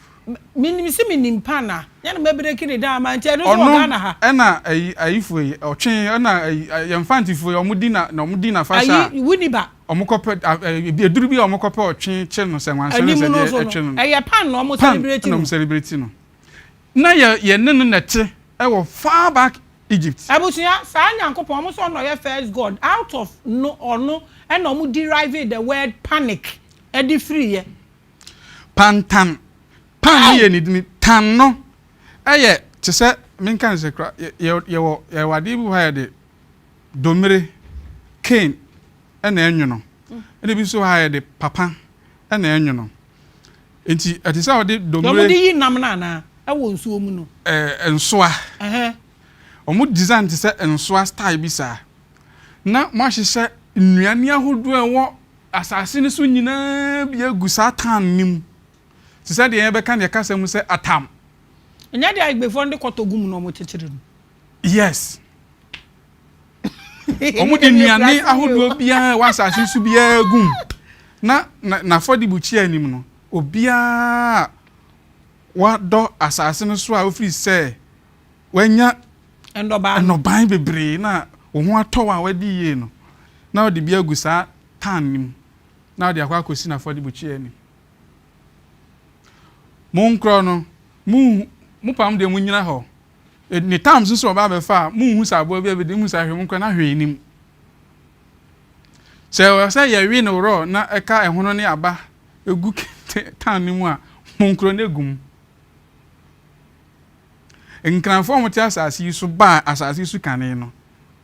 Menim se menim pan a, nyɛ na mɛbreki ne down ama nti ɛno nso wɔ Ghana ha. Ɔno ɛna ayi ayifoɔ yi, ɔtwe ɛna ayi yɛn Mfantefoɔ yi wɔn di na na wɔn di n'afahyɛ a. Ayi Winneba. Wɔn kɔ pɛ a eduru bi a wɔn kɔ pɛ ɔtwe kye no sɛ nwansena Anim sɛ no deɛ nso ɛtwe no, no. ɛyɛ pan na wɔn Pan celebrate ɛna no. wɔn celebrate no. Na yɛ yɛ ne no na ɛte ɛwɔ far back Egypt. Abusua, saa Nyankopɔn, wɔn sɛ ɔno na ɔyɛ first God, out of no ɔno ɛna wɔn derive the word panic ɛde firiiɛ. Pantan, pan no yɛ ne dini, tan no ɛyɛ te sɛ, menka no sɛ kora, yɛ yɛwɔ yɛwɔ adeɛ bi wɔ hɔ a yɛde domire, cane, ɛna ɛnwono, ɛna ebi nso wɔ hɔ a yɛde papa ɛna ɛnwono. Nti ɛte sɛ wɔde Deɛ wɔde domire. yi nam no anaa? Ɛwɔ nsuo mu no. Ɛɛ nsoa. Ɛhɛn. Wɔn design te sɛ nsoa style bi saa. Na wɔahyehyɛ nnuane ahodoɔ a ɛwɔ asase no so nyinaa bi agu saa tan no mu. Te sɛ deɛ yɛbɛka no yɛ kasa mu sɛ atam. Ɛnyɛ deɛ Ayigbefoɔ no de kɔtɔ gu mu na wɔkyekyere no. Yes. Wɔde nnuane ahodoɔ biara a ɛwɔ asase so biara gu mu. Na n'afɔrebukyia anim no, obiara a wadɔ asase no so a ofiri sɛ wanya nnɔbae bebree na wo ho atɔ wo a wadi yie no, na ɔde bi agu saa tan no mu na ɔde akɔ akɔsi n'afɔrebukyia anim. Monkorɔ no, monhu, mopam deɛ monnyina hɔ. Ne tam nso sɛ ɔba abɛfa a, monhu sɛ aboa bi abɛdi, monhu sɛ ahwɛ mu koraa na hwee nnim. Sɛ ɛwɔ sɛ yɛwe no raw na ɛka ɛhono ne aba gu tan no mu a, monkorɔ no egu mu. Nkranfoɔ a wɔte asase yi so baa asase yi so kane no,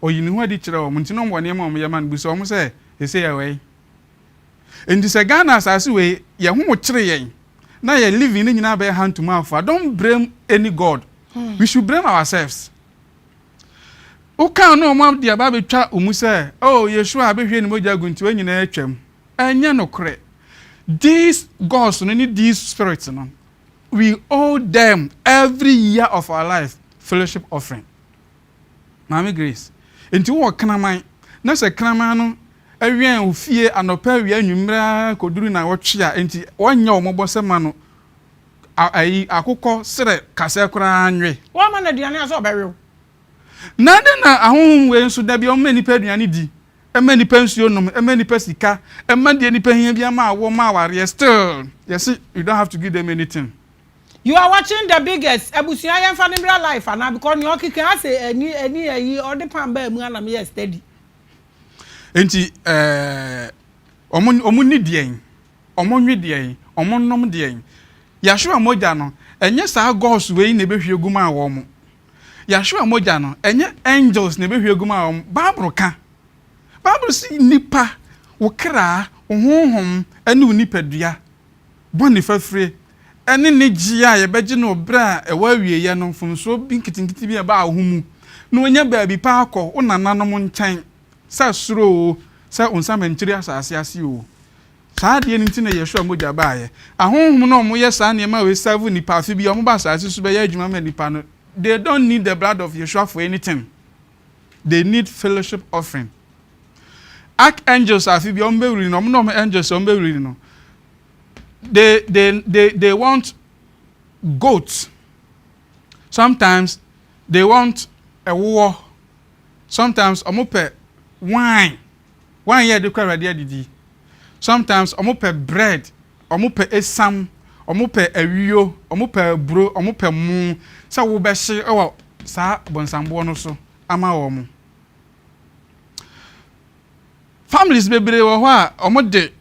ɔyi ne ho adi kyerɛ wɔn, nti na wɔwɔ nneɛma a wɔyɛ ma no, bisa wɔn sɛ, Seesei ɛwɔ he? Nti sɛ Ghana asase wei yɛ ho kyere yɛn na yɛ living ne nyinaa bɛyɛ hand to mouth a, don't blame any God. We should blame ourselves. Wokaa no wɔn de aba abɛtwa wo mu sɛ, oh, Yeshua abɛhwie ne mogya agu nti wei nyinaa atwam. Ɛnyɛ nokorɛ. These gods no ne these spirits no, we owe them every year of our life fellowship offering. Maame Grace, enti wowɔ kraman, na sɛ kraman no wɛn wo fie anɔpa, awia, anwummere ara kɔduru nnawɔtwe a, enti wɔnyɛ wo mmɔbɔ sɛ ma no ayi akokɔ serɛ kasɛɛ koraa nwe? Woamma no aduane a, sɛ ɔbɛwe wo. Na adɛn na ahonhom wei nso da biara wɔma nnipa aduane di, ɛma nnipa nsuo nom, ɛma nnipa sika, ɛma deɛ nnipa hia biara ma awoɔ, ma awareɛ, still yɛse you don't have to give them anything. You are watching the biggest abusua yɛnfa no mbra life anaa because nea ɔkeka ase ɛni ɛni ɛyi ɔde pan baa mu ana meyɛ steady. Enti ɛɛ wɔn wɔn nni deɛn, wɔn nwe deɛn, wɔn nnom deɛn. Yahshua mogya no, ɛnyɛ saa gods wei na ɛbɛhwie gu maa wɔn. Yahshua mogya no, ɛnyɛ angels na ɛbɛhwie gu maa wɔn. Bible ka. Bible se nnipa, wo kra, wo honhom ne wo nipadua bɔne fafire ne ne gyeɛ a yɛbɛgye no wɔ berɛ a ɛwɔ awieeɛ no, mfomsoɔ bi nketenkete bi a ɛbaa wo ho mu, na wanya baabi pa akɔ, wo nananom nkyɛn, sɛ soro oo, sɛ wo nsamankyiri asase ase oo. Saa adeɛ no nti na Yeshua mogya baeɛ. Ahonhom no a wɔyɛ saa nneɛma wei serve nnipa afe biara, wɔba asase so bɛyɛ adwuma ma nnipa no, they don't need the blood of Yeshua for anything. They need fellowship offering. Archangels afe biara wɔbɛwuri no, wɔn na wɔn angels a wɔbɛwuri no, they they they they want goat. Sometimes they want ɛwoɔ. Sometimes wɔn pɛ wine. Wine yɛ de kɔ awurade adidi. Sometimes wɔn pɛ bread. Wɔn pɛ esam. Wɔn pɛ awio. Wɔn pɛ aburo. Wɔn pɛ mo. Sɛ wobɛhye wɔ. saa bɔnsamboɔ no so ama wɔn. Families bebree wɔ hɔ a wɔde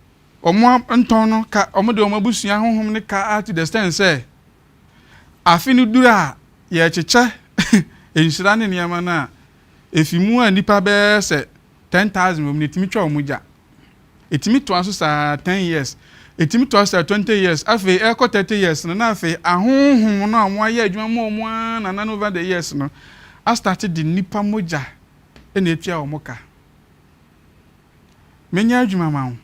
wɔn ntɔn no ka, wɔde wɔn abusua honhom no ka to the extent sɛ afe no duru a yɛrekyekyɛ nhyira ne nneɛma no a, efi mu a nnipa bɛyɛ sɛ 10,000 wɔ mu no, etumi twa wɔn gya. Etumi toa so saa 10 years, etumi toa so saa 20 years, afei ɛrekɔ 30 years no na afei ahonhom no a wɔayɛ adwuma ma wɔn ara nana no over the years no astarte de nnipa mogya na etua wɔn ka. Menyɛ adwuma ma wo,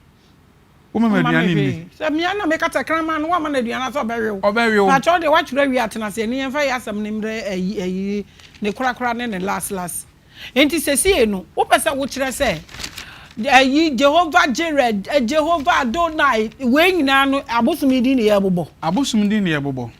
woma me aduane nni. Sɛ mea na meka sɛ kraman no woama no aduane a sɛ ɔbɛwe wo. Ɔbɛwe wo. Pakyɛ wo deɛ woatwerɛ awie a tena ase ɛne yɛmfa yɛ asɛm no mmerɛ ayi ayi ne korakora ne ne last last. Enti seesei no, wopɛ sɛ wokyerɛ sɛ ayi Jehovah Jireh, Jehovah Adonai, wei nyinaa no abosom yi din na yɛrebobɔ? Abosom din na yɛbobɔ.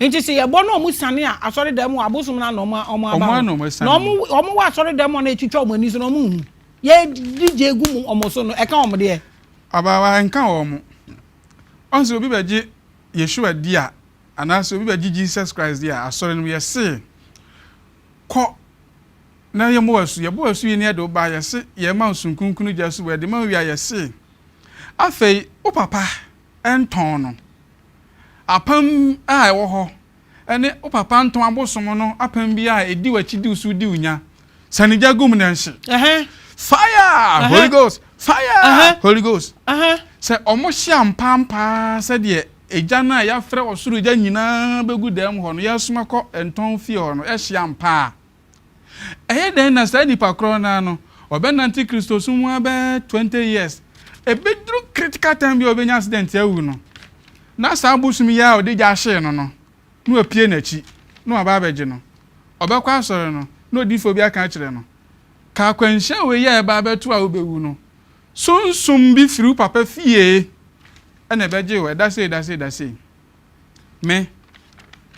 Nti sɛ yɛbɔ na wɔn siane a asɔredan mu abosom no ana wɔn aba hɔ? Na wɔn wɔn wɔ asɔredan mu a na etwitwa wɔn ani so na wɔn nhu. Yɛdi gye gu mu wɔn so no, ɛka wɔn deɛ? Abaawa, ɛnka wɔn. Ɔn sɛ obi bɛgye Yeshua di a, Anaasɛ obi bɛgye Jesus Christ di a, asɔre no mu yɛse kɔ na yɛmmɔ wo asu. Yɛbɔ wo asu wie na yɛde wo ba a, yɛse yɛma wo sunkunkunu gya asubɔ. Yɛde ma wo wie a, yɛse afei wo papa ntɔn no. Apam a ɛwɔ hɔ ne wo papa ntɔn abosom no apam bi a ɛdi w'akyi di wo so di wo nya. Sane gya gu mu na nhye. Fire! Holy Ghost! Fire! Holy Ghost! Sɛ ɔmo hye ampaampa sɛdeɛ egya no a yɛafrɛ ɔsoro gya nyinaa bɛgu dan mu hɔ no, yɛresoma kɔ ntɔn fie hɔ no, hye ampa a, ɛyɛ dɛn na saa nipa korɔ no ara no, ɔbɛnante Kristosom mu ara bɛyɛ 20 years, ɛbɛduru critical time bi a ɔbɛnya accident awu no, na saa bosom yi ara a ɔde gya hyee no no, na wapue n'akyi, na waba abɛgye no. Ɔbɛkɔ asɔre no, na odiyifoɔ bi aka akyerɛ no, Ka akwanhyia wei a ɛreba abɛto a wobɛwu no, sunsum bi firi wo papa fie na ɛbɛgye wo, ɛda sei, da sei, da sei. Me,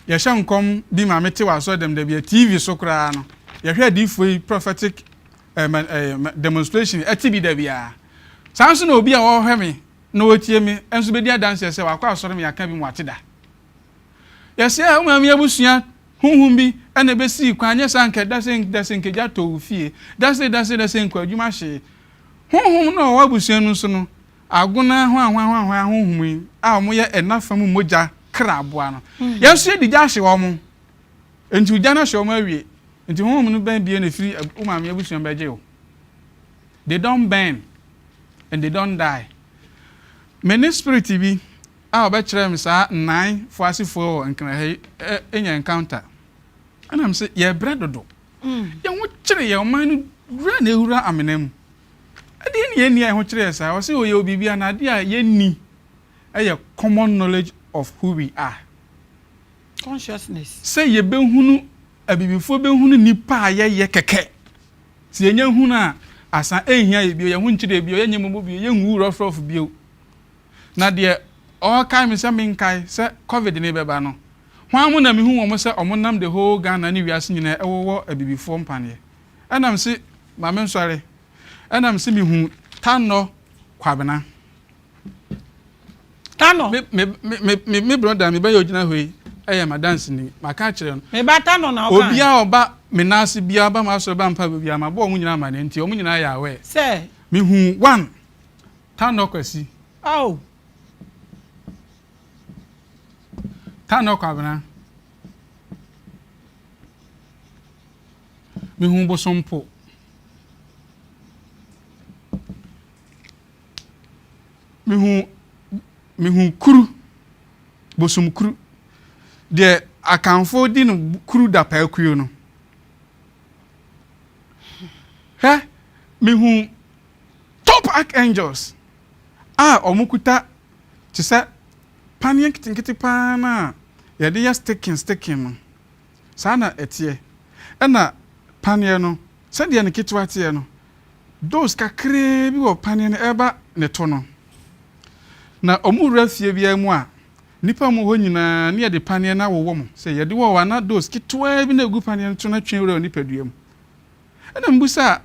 yɛhyɛ nkɔm bi ma mete wɔ asɔre dɛm da bi a, TV so koraa no, yɛhwɛ adiyifoɔ yi prophetic eh, eh, demonstration, ɛte bi da biara. Saa nso na obi a ɔrehwɛ me na ɔretie me nso bɛdi adanseɛ sɛ wakɔ asɔre ma yɛaka bi ma wate da. Yɛse a wo maame abusua honhom bi na ɛbɛsii kwan, anyɛ saa anka dase dase nka gya tɔ wo fie, dase dase dase nka adwuma hyee. Honhom no a ɔwɔ abusua no nso no, agona hwanhwanhwanhwan honhom yi a wɔyɛ ɛna fa mu mogya kra aboa no, yɛn nso yɛde gya ahye wɔn. Enti ogya no ahye wɔn awie. Enti honhom no bɛn bie na ɛfiri wo maame abusua mu bɛgye wo. They don't burn and they don't die. Me ne spirit bi a ɔbɛkyerɛɛ me saa nnan fo asefoɔ wɔ Nkran ha yi nya encounter. Ɛna me se yɛbrɛ dodo. Yɛn ho kyere yɛn, ɔman no wura na ewura amena mu. Ɛdeɛ ne yɛnni a yɛn ho kyere yɛ saa. Ɔse ɔyɛ obi a na adeɛ a yɛnni ɛyɛ common knowledge of who we are. Consciousness. Sɛ yɛbɛhunu, abibifoɔ bɛhunu nipa a yɛyɛ kɛkɛ. Sɛ yɛnya hunu a, asa ɛnhia yɛ bio, yɛn ho nkyere yɛ bio, yɛnyɛ mmɔbɔ bio, yɛnwu rɔfrɔf bio. Na deɛ ɔrekae me sɛ menkae sɛ covid no rebɛba no, hwan mo na mehu wɔn sɛ wɔn nam the whole Ghana ne wiase nyinaa ɛwowɔ abibifoɔ mpaneɛ. Ɛna mese ma mensɔre. Ɛna mese mehu Tanɔ Kwabena. Tanɔ. Me me me me me brɔda me ba yi a ɔgyina hɔ yi ɛyɛ m'adanseni. Maka akyerɛ no. Me ba Tanɔ na ɔkae. Obiara a ɔba me nan ase biara ba m'asɔre ba mpaebɔ biara mabɔ wɔn nyinaa amaneɛ nti wɔn nyinaa yɛ aware. Sɛ. Mehu one Tanɔ Kwasi. Oh. Tanɔ Kwabena. Mehu Bosompo. Mehu mehu kuru, bosomkuru. Deɛ Akanfoɔ di no kuru dapaakuo no. Hwɛ, mehu Top archangels a wɔkuta te sɛ paneɛ nketenkete pa ara no a yɛde yɛ sticking sticking no, saa na ɛteɛ. Ɛna paneɛ no, sɛdeɛ ne ketewa teɛ no, dose kakraa bi wɔ paneɛ no ɛreba ne to no. Na wɔwura fie biara mu a, nnipa a wɔwɔ hɔ nyinaa ne yɛde paneɛ no awowɔ mo. Sɛ yɛde wɔ hɔ a, na dose ketewaa bi na ɛgu paneɛ no to no atwe wura wo nipadua mu. Ɛna mebisaa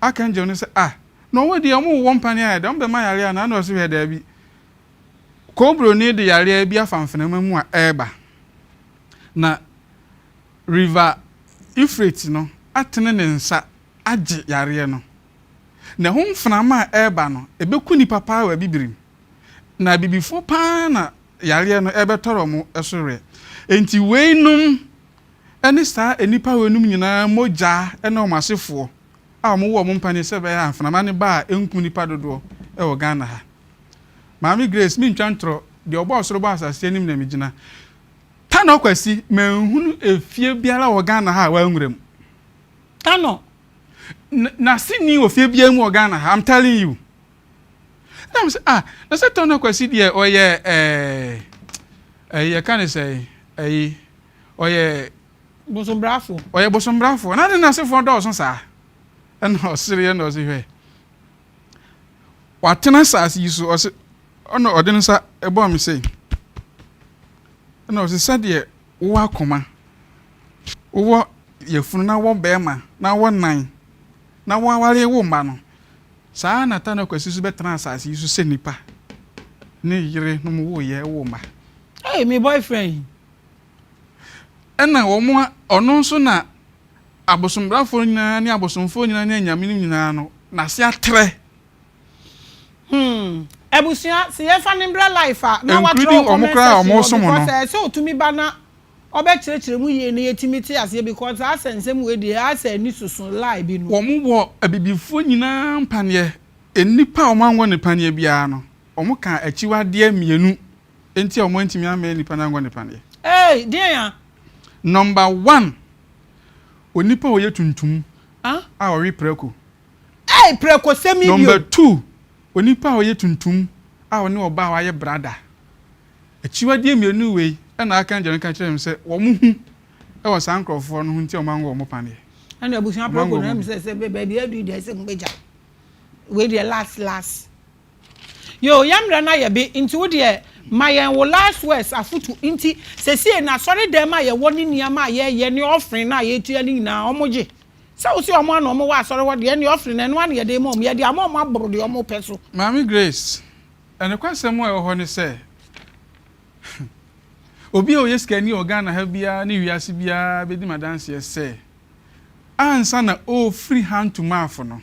Archangel no sɛ, Ah, na wɔn deɛ wɔn wowɔ mpaneɛ ayɛ dɛn? Wɔn bɛma yareɛ anaa? Ɛna ɔse, Hwɛ, daabi. Koobroni de yareɛ bi afa mfenama mu a ɛreba. Na. River Euphrates no atene ne nsa agye yareɛ no. Na ɛho mframa a ɛreba no, ɛbɛku nnipa paa wɔ Abibirim. Na Abibifoɔ paa na yareɛ no ɛrebɛtɔre wɔn so werɛ. Enti weinom ne saa nnipa weinom nyinaa mogya ne wɔn asefoɔ a wɔwɔ wɔn mpaneɛ sɛ ɛbɛyɛ a mframa no ba a ɛnkum nnipa dodoɔ wɔ Ghana ha. Maame Grace, mentwa ntorɔ, deɛ ɔbɔɔ soro bɔɔ asase anim na megyina. Tanɔ Kwasi, manhunu efie biara wɔ Ghana ha a wanwura mu. Tanɔ. N'ase nni wɔ fie biara mu wɔ Ghana ha, I'm telling you. Na me sɛ, ah, na sɛ Tanɔ Kwasi deɛ ɔyɛ ɛɛ, ɛyi yɛka ne sɛ, ɛyi, ɔyɛ. Bosombrafoɔ. Ɔyɛ bosombrafoɔ, na ne n'asefoɔ dɔɔso saa. Ɛna ɔsereɛ na ɔse hwɛ, watena asase yi so, ɔse, ɛna ɔde ne nsa bɔɔ me sei. Ɛna ɔse sɛdeɛ wowɔ akoma, wowɔ yafunu na wowɔ bɛɛma na wowɔ nan na woaware wo mma no, saa ara na Tano Kwasi nso bɛtena asase yi so sɛ nipa ne yere nom woyɛ wo mma. Hey, me boyfriend yi. Ɛna wɔn a ɔno nso na abosombrafoɔ nyinaa ne abosomfoɔ nyinaa ne anyame no nyinaa no n'ase atrɛ. Hmm abusua se yɛnfa no mbra life a na watrɛ Including wɔ wɔn comment koraa a section hɔ wɔsom because no. ɛyɛ sɛ otumi ba na ɔbɛkyerɛkyerɛ mu yie na yɛtumi te aseɛ because saa asɛ nsɛm wei deɛ asɛ ani soso lie bi no. Wɔn wɔ abibifoɔ nyinaa mpaneɛ, nnipa a wɔn anwɔ no paneɛ biara no, wɔn kaa akyiwadeɛ mienu nti a wɔn antumi ammɛn nnipa no anwɔ no paneɛ. Eei deɛn a? Number one, onipa a ɔyɛ tuntum a ɔwe prako. Ei prɛkosɛm yi bio. Number 2, onipa a ɔyɛ tuntum a ɔne ɔbaa a wayɛ brada. Akyiwadeɛ mienu wei na aka agya no ka kyerɛɛ me sɛ wɔn hu wɔ saa nkorɔfoɔ no ho nti a wɔn anwɔ wɔn paneɛ. Ɛna abusua Wɔn prɛko anwɔ no wɔn ɛm bi. sɛ sɛ baabi adu yi deɛ ɛsɛ mo bɛgyae. Wei deɛ last last. Yoo yɛn mmerɛ no ayɛ be nti wo deɛ ma yɛn wo last words afotu nti sesie no asɔre dɛm a yɛwɔ ne nneɛma a yɛyɛ ne offering no a yɛtua no nyinaa wɔn gye? Sɛ wo se ɔmo a na ɔmo wɔ asɔre hɔ deɛ ɛnneɛ ɔfre no ɛno ara na yɛde rema ɔmo, yɛde ama ɔmo aboro deɛ ɔmo pɛ so. Maame Grace, Nokwasɛm a ɛwɔ hɔ ne sɛ, obi a ɔyɛ sikani wɔ Ghana ha biara ne wiase biara bɛdi me adanseɛ sɛ, ansa na ɔrefiri Hantumafo no,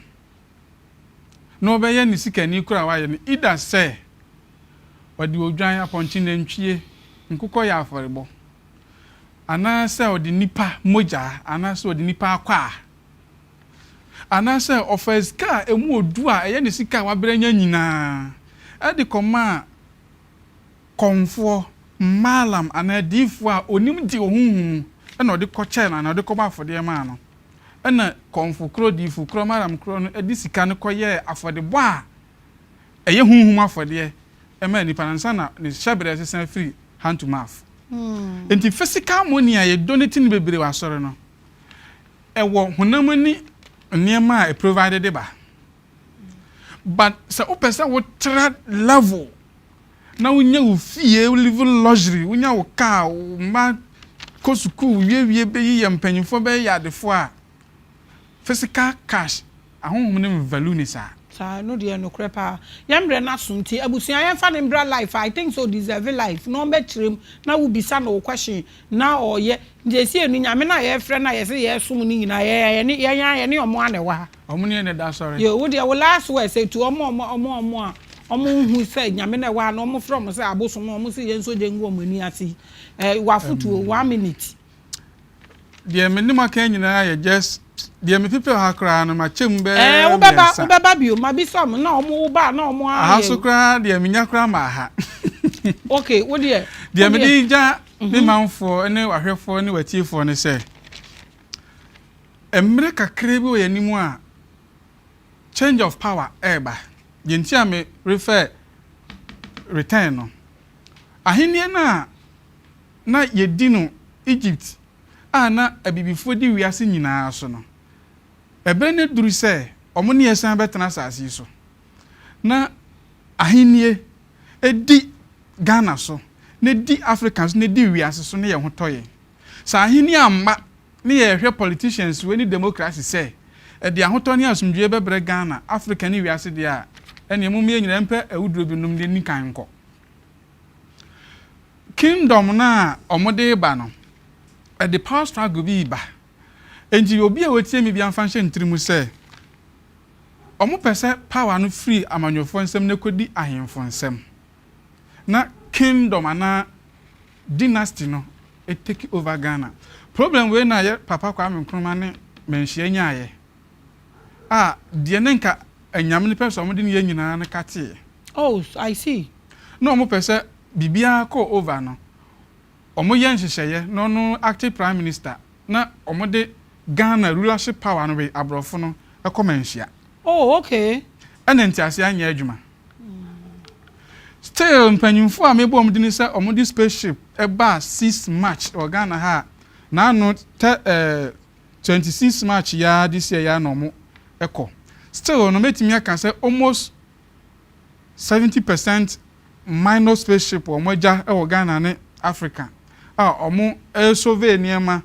na ɔbɛyɛ ne sikani koro a wayɛ no, either sɛ ɔde odwan, apɔnkye, nantwie, nkokɔ yɛ afɔrebɔ, anaasɛ ɔde nnipa mogya, anaasɛ ɔde nnipa akwaa, anaasɛ ɔfaa sika a emu wɔ du a ɛyɛ ne sika a wabrɛ anya nyinaa de kɔmaa kɔmfoɔ, maalam anaa adiyifoɔ a ɔnim de wɔ honhom mu na ɔde kɔkyɛɛ no anaa ɔde kɔbɔ afɔdeɛ maa no. Ɛna kɔmfo korɔ, diyifo korɔ, maalam korɔ no de sika no kɔyɛɛ afɔdebɔ a ɛyɛ honhom afɔdeɛ maa nnipa no ansa na ne hyɛberɛ resesa afiri hand to mouth. Enti physical money a yɛ donate no bebree wɔ asɔre no, ɛwɔ honam ani nneɛma a ɛprovide de ba. But sɛ wopɛ sɛ wotra level na wonya wo fie, wo live luxury, wonya wo car, wo mma kɔ sukuu wiewie bɛyi yɛ mpanyinfoɔ bɛyɛ yɛ adefoɔ a, physical cash Ahonhom no nvalue no saa. Saa ɛno deɛ nokorɛ paa yɛn mbrɛ no aso nti abusua yɛn fa no mbra life I think sɛ ɔdeserve life na ɔmbɛ kyerɛ mu na wo bisa no wo question na ɔyɛ nti ɛsie no Nyame no a yɛfrɛ no a yɛse yɛsom no nyinaa yɛn yɛne yɛn ara yɛne ɔmo ara na ɛwɔ ha. Ɔmo ne yɛn na ɛda asɔre. Yoo wo deɛ wo last words etu ɔmo a ɔmo ɔmo ɔmo a ɔmo nhu sɛ Nyame no ɛwɔ ha no ɔmo frɛ ɔmo sɛ abosom no ɔmo se yɛn nso gye ngu ɔmo ani ase yi ɛɛ wafotuo one minute. Deɛ me ne mo aka nyinaa yɛ just deɛ me prepare ha koraa no makyɛ mu bɛyɛ Ɛɛ wobɛba mmiɛnsa. wobɛba bio mabisa ɔmo na ɔmo woba a na ɔmo Aha ayɛ so koraa deɛ menya koraa maa ha. Okay wo deɛ Deɛ wo mede deɛ gya me manfoɔ ne w'ahwɛfoɔ ne w'atiefoɔ ne sɛ, mmerɛ kakra bi wɔ yɛn anim a change of power ɛreba. Deɛ nti a me refer return no, ahennie no a na yɛdi no Egypt a na abibifoɔ di wiase nyinaa so no, ɛberɛ no aduru sɛ wɔn ne yɛn san bɛtena asase yi so na ahennie di Ghana so na ɛdi Africa so na ɛdi wiase so na yɛn ho tɔ yɛn. Sɛ ahennie amma ne yɛrehwɛ politicians wei ne democracy sɛ ɛde ahotɔ ne asomdwoeɛ bɛbrɛ Ghana, Africa ne wiase deɛ a, ɛneɛ momma yɛn nyinaa mpɛ awuduro bi nnom na yɛnni kan nkɔ. Kingdom no a wɔde reba no, Ɛde power struggle bi ba. Nti obi a wɔtie mi bi amfa nhyɛ ne tirim sɛ ɔmo pɛ sɛ power no firi amanyɔfoɔ nsɛm na kɔdi ahemfo nsɛm, na kingdom anaa dynasty no take over Ghana. Problem wei na yɛ Papa Kwame Nkrumah ne Manhyia nyaayɛ a, deɛ ne nka anyame no pɛ sɛ ɔmo de ne yɛ nyinaa no kateɛ. Oh, I see. Na ɔmo pɛ sɛ biribiara kɔ over no, ɔmo yɛ nhyehyɛeɛ na ɔno active prime minister na ɔmo de Ghana rulership power no wei aborɔfo no ɛkɔ Manhyia. Ɛna ntiase anyɛ adwuma. Still, mpanyinfoɔ a mebɔ ɔmo din sɛ ɔmo de spaceship ɛbaa 6 March wɔ Ghana ha a, n'ano tɛ 26 March yaa this year yaa na ɔmo ɛkɔ. Still no, mɛtumi aka sɛ almost 70% minor spaceship ɔmo agya ɛwɔ Ghana ne Africa a ɔmo ɛsurvey nneɛma,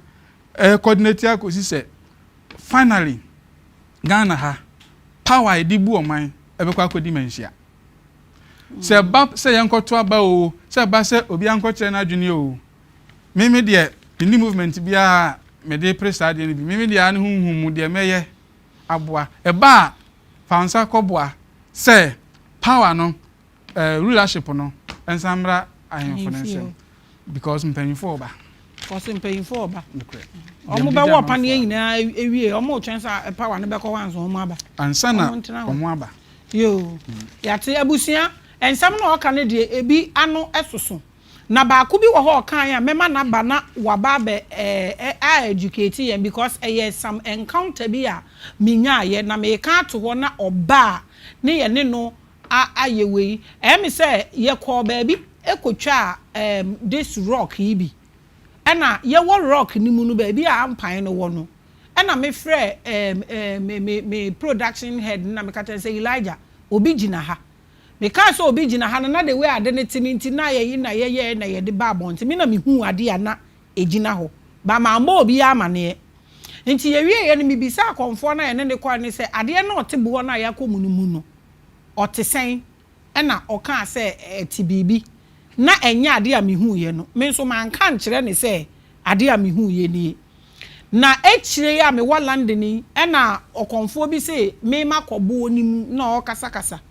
ɛɛ coordinate akɔsi sɛ finally Ghana ha power a yɛde bu ɔman ɛbɛkɔ akɔdi Manhyia. Sɛ ɛba sɛ yɛnkɔto aba o, sɛ ɛba sɛ obi ankɔkyerɛ n'adwene o, mímí deɛ, menni movement biara mede pere saa adeɛ no bi. Mímí deɛ, ne huhum mu deɛ mɛyɛ aboa ɛba a, fa nsa kɔboa sɛ power no, rulership no nsa mmra ahemfo no nsam, because mpanyinfoɔ ɔba. Ɔsɛ mpanyinfoɔ ɔba. Ɔmo bɛwɔ paneɛ nyinaa ewie, ɔmo twɛn sɛ power no bɛkɔ hɔ ansa ɔmo aba. Ansa na ɔmo aba. Yoo, yate. Abusua, nsɛm na ɔka no deɛ, ebi ano ɛsoso na baako bi wɔ hɔ ɔkan a mɛma n'aba na waba abɛ a educate yɛn, because ɛyɛ some encounter bi a minyaayɛ na mɛka ato hɔ na ɔbaa ne yɛ ne no a ayɛ wei. Ɛyɛ mi sɛ yɛkɔɔ baabi ekotwa this rock yi bi, ɛna yɛwɔ rock ni mu no, baabi a ampan no wɔ no, ɛna mefrɛ ɛɛm ɛɛm me me me production head na meka kyerɛ sɛ, "Elijah, obi gyina ha." Meka sɛ obi gyina ha no, na the way ade ne te ne nti na yɛyi na yɛyɛ na yɛde ba abɔnten. Mi na mehu ade a na egyina hɔ ba, maa mbɔ obi amaneɛ. Nti yɛwie yɛ no, mibisa akɔnfoɔ no a yɛne ne kɔɔ ne sɛ adeɛ na ɔte boɔ no a yɛakɔ mu no mu no, ɔte sɛn? Ɛna ɔkaa sɛ ɛte biribi na ɛnyɛ adeɛ a mehu yɛ no. Me nso manka nkyerɛ ne sɛ adeɛ a mehu yɛ nie. Na akyire yi a mewɔ London yi, ɛna ɔkɔnfoɔ bi sɛ mema kɔ boɔ no mu na ɔkasakasa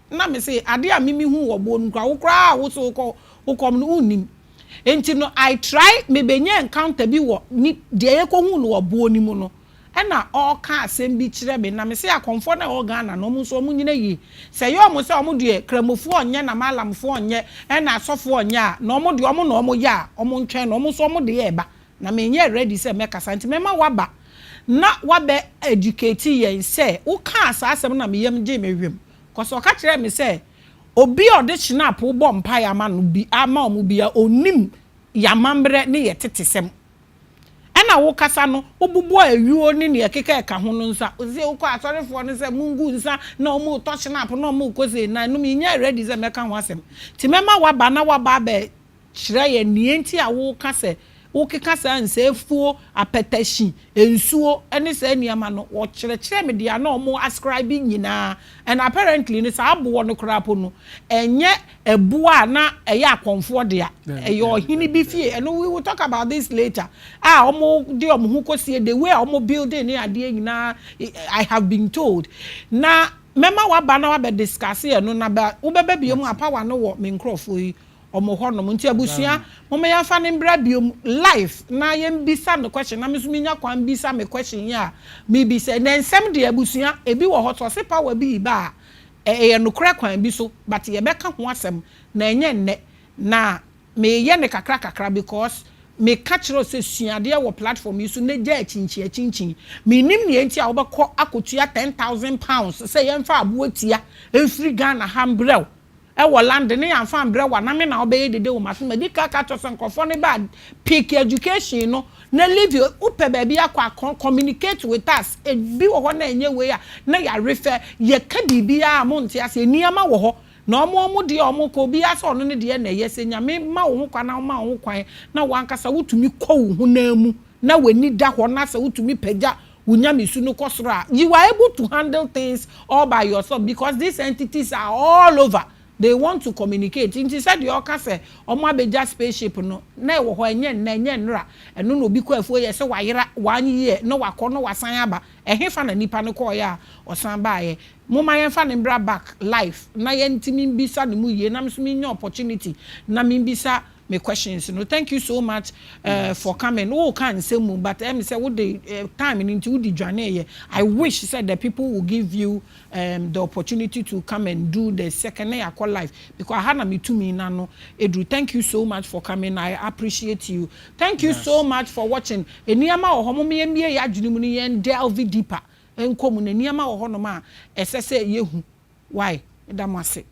na me sɛ adeɛ a mimi hu wɔ boɔ no kora, wo koraa a wo so wokɔ wokɔm no, wonnim. Nti no, I try mebɛnya encounter bi wɔ ni deɛ yɛkɔhu no wɔ boɔ no mu no, ɛna ɔreka asɛm bi kyerɛ me na me sɛ akɔnfoɔ no a ɛwɔ Ghana no, ɔmo nso ɔmo nyina yie sɛ ɛyɛ ɔmo sɛ ɔmo deɛ kramofoɔ ɔnyɛ na malamfoɔ ɔnyɛ ɛna asɔfoɔ ɔnyɛ a, na ɔmo deɛ ɔmo na ɔmo yɛ a, ɔmo ntwɛn na ɔmo nso ɔmo deɛ ɛba na menyɛ ready sɛ mɛkasa. Nti mɛma waba na wabɛ educate yɛn sɛ wokaa saa asɛm na meyam gye me hwem kɔsɛ ɔka kyerɛ me sɛ obi a ɔde schnapp bɔ mpaeɛ ama no bi ama ɔmo bi a onim yamammerɛ ne yɛ tete sɛm, ɛna wokasa no, wobobɔ awuo ne nea ɛkeka ɛka ho no nsa sɛ wokɔ asɔrefoɔ no sɛ mungu nsa na ɔmo tɔ schnapp na ɔmo kɔ sɛ na ɛnom. Nyɛ ready sɛ mɛka ho asɛm, nti mɛma waba na waba abɛ kyerɛ yɛn nea nti a woka sɛ wokeka saa nsɛefuo, apɛtɛhyi, nsuo ne saa nneɛma no. Wɔkyerɛkyerɛ me deɛ na ɔmo ascribe nyinaa, and apparently no, saa aboɔ no koraa po no, ɛnyɛ ɛboɔ a na ɛyɛ akɔnfoɔ dea, ɛyɛ ɔhene bi fie. Ɛno we will talk about this later, a ɔmo de ɔmo ho kɔsie, the way a ɔmo building ne adeɛ nyinaa, I have been told. Na mɛma waba na wabɛ discuss ɛno na ba wobɛbɛ bio mu. Apawa no wɔ me nkurɔfoɔ yi ɔmo hɔnom. Nti abusua, mo yɛmfa ne mbra biom live na yɛmbisa no question, na me nso menya kwan bisa me question yi a mebisa. Na nsɛm deɛ, abusua, ebi wɔ hɔ sɛ ɔse power bi ba a, ɛyɛ nokorɛ kwan bi so, but yɛbɛka ho asɛm na ɛnyɛ nnɛ na meyɛ ne kakra kakra, because meka kyerɛ sɛ suadeɛ wɔ platform yi so na gya akyinkyin akyinkyin. Menim nea nti a wobɛkɔ akɔtua £10,000 sɛ yɛmfa aboa tia mfiri Ghana ha mbrɛw ɛwɔ London ne yɛmfa mbrɛ wa na me na wobɛyɛ dede wɔ maso. Madi ka kyerɛ sɛ nkurɔfoɔ no ba pick education no na leave. Wopɛ baabi akɔ akɔ communicate with us. Ebi wɔ hɔ na ɛnyɛ wei a na yɛarefɛ yɛka biribiara a monte ase. Nneɛma wɔ hɔ na ɔmo deɛ ɔmo kɔ obiara sɛ ɔno ne deɛ na ɛyɛ sɛ Nyame ma wo ho kwan na ɔma wo ho kwan na wankasa wotumi kɔ wo ho nan mu na w'ani da hɔ na sɛ wotumi pagya wo nyamesu no kɔ soro a, you are able to handle things all by yourself, because these entities are all over. They want to communicate. Nti sɛdeɛ ɔka sɛ ɔmo abɛgya spaceship no na ɛwɔ hɔ, ɛnyɛ nnɛ, ɛnyɛ nnora. Ɛno na obi kɔ afuo yɛ sɛ wayera one year na wakɔ na wasan aba. Ɛhefa na nipa no kɔɔyɛ a ɔsan baayɛ? Moma yɛmfa ne mbra back live na yɛntumi mbisa ne mu yie, na nso mi nya opportunity na mi mbisa me questions no. Thank you so much for coming. Wo ka nsɛm mu, but ɛmi sɛ wo de time no nti wo di dwane yɛ. I wish sɛ the people will give you the opportunity to come and do the second na yakɔ live, because aha na mi tumi na no eduru. Thank you so much for coming. I appreciate you. Thank you so much for watching. Nneɛma wɔ hɔ mo yɛn mie yɛ adwene mu no, yɛn delve deeper nkɔ mu, na nneɛma wɔ hɔnom a ɛsɛ sɛ yɛhu why. Ɛda mo ase.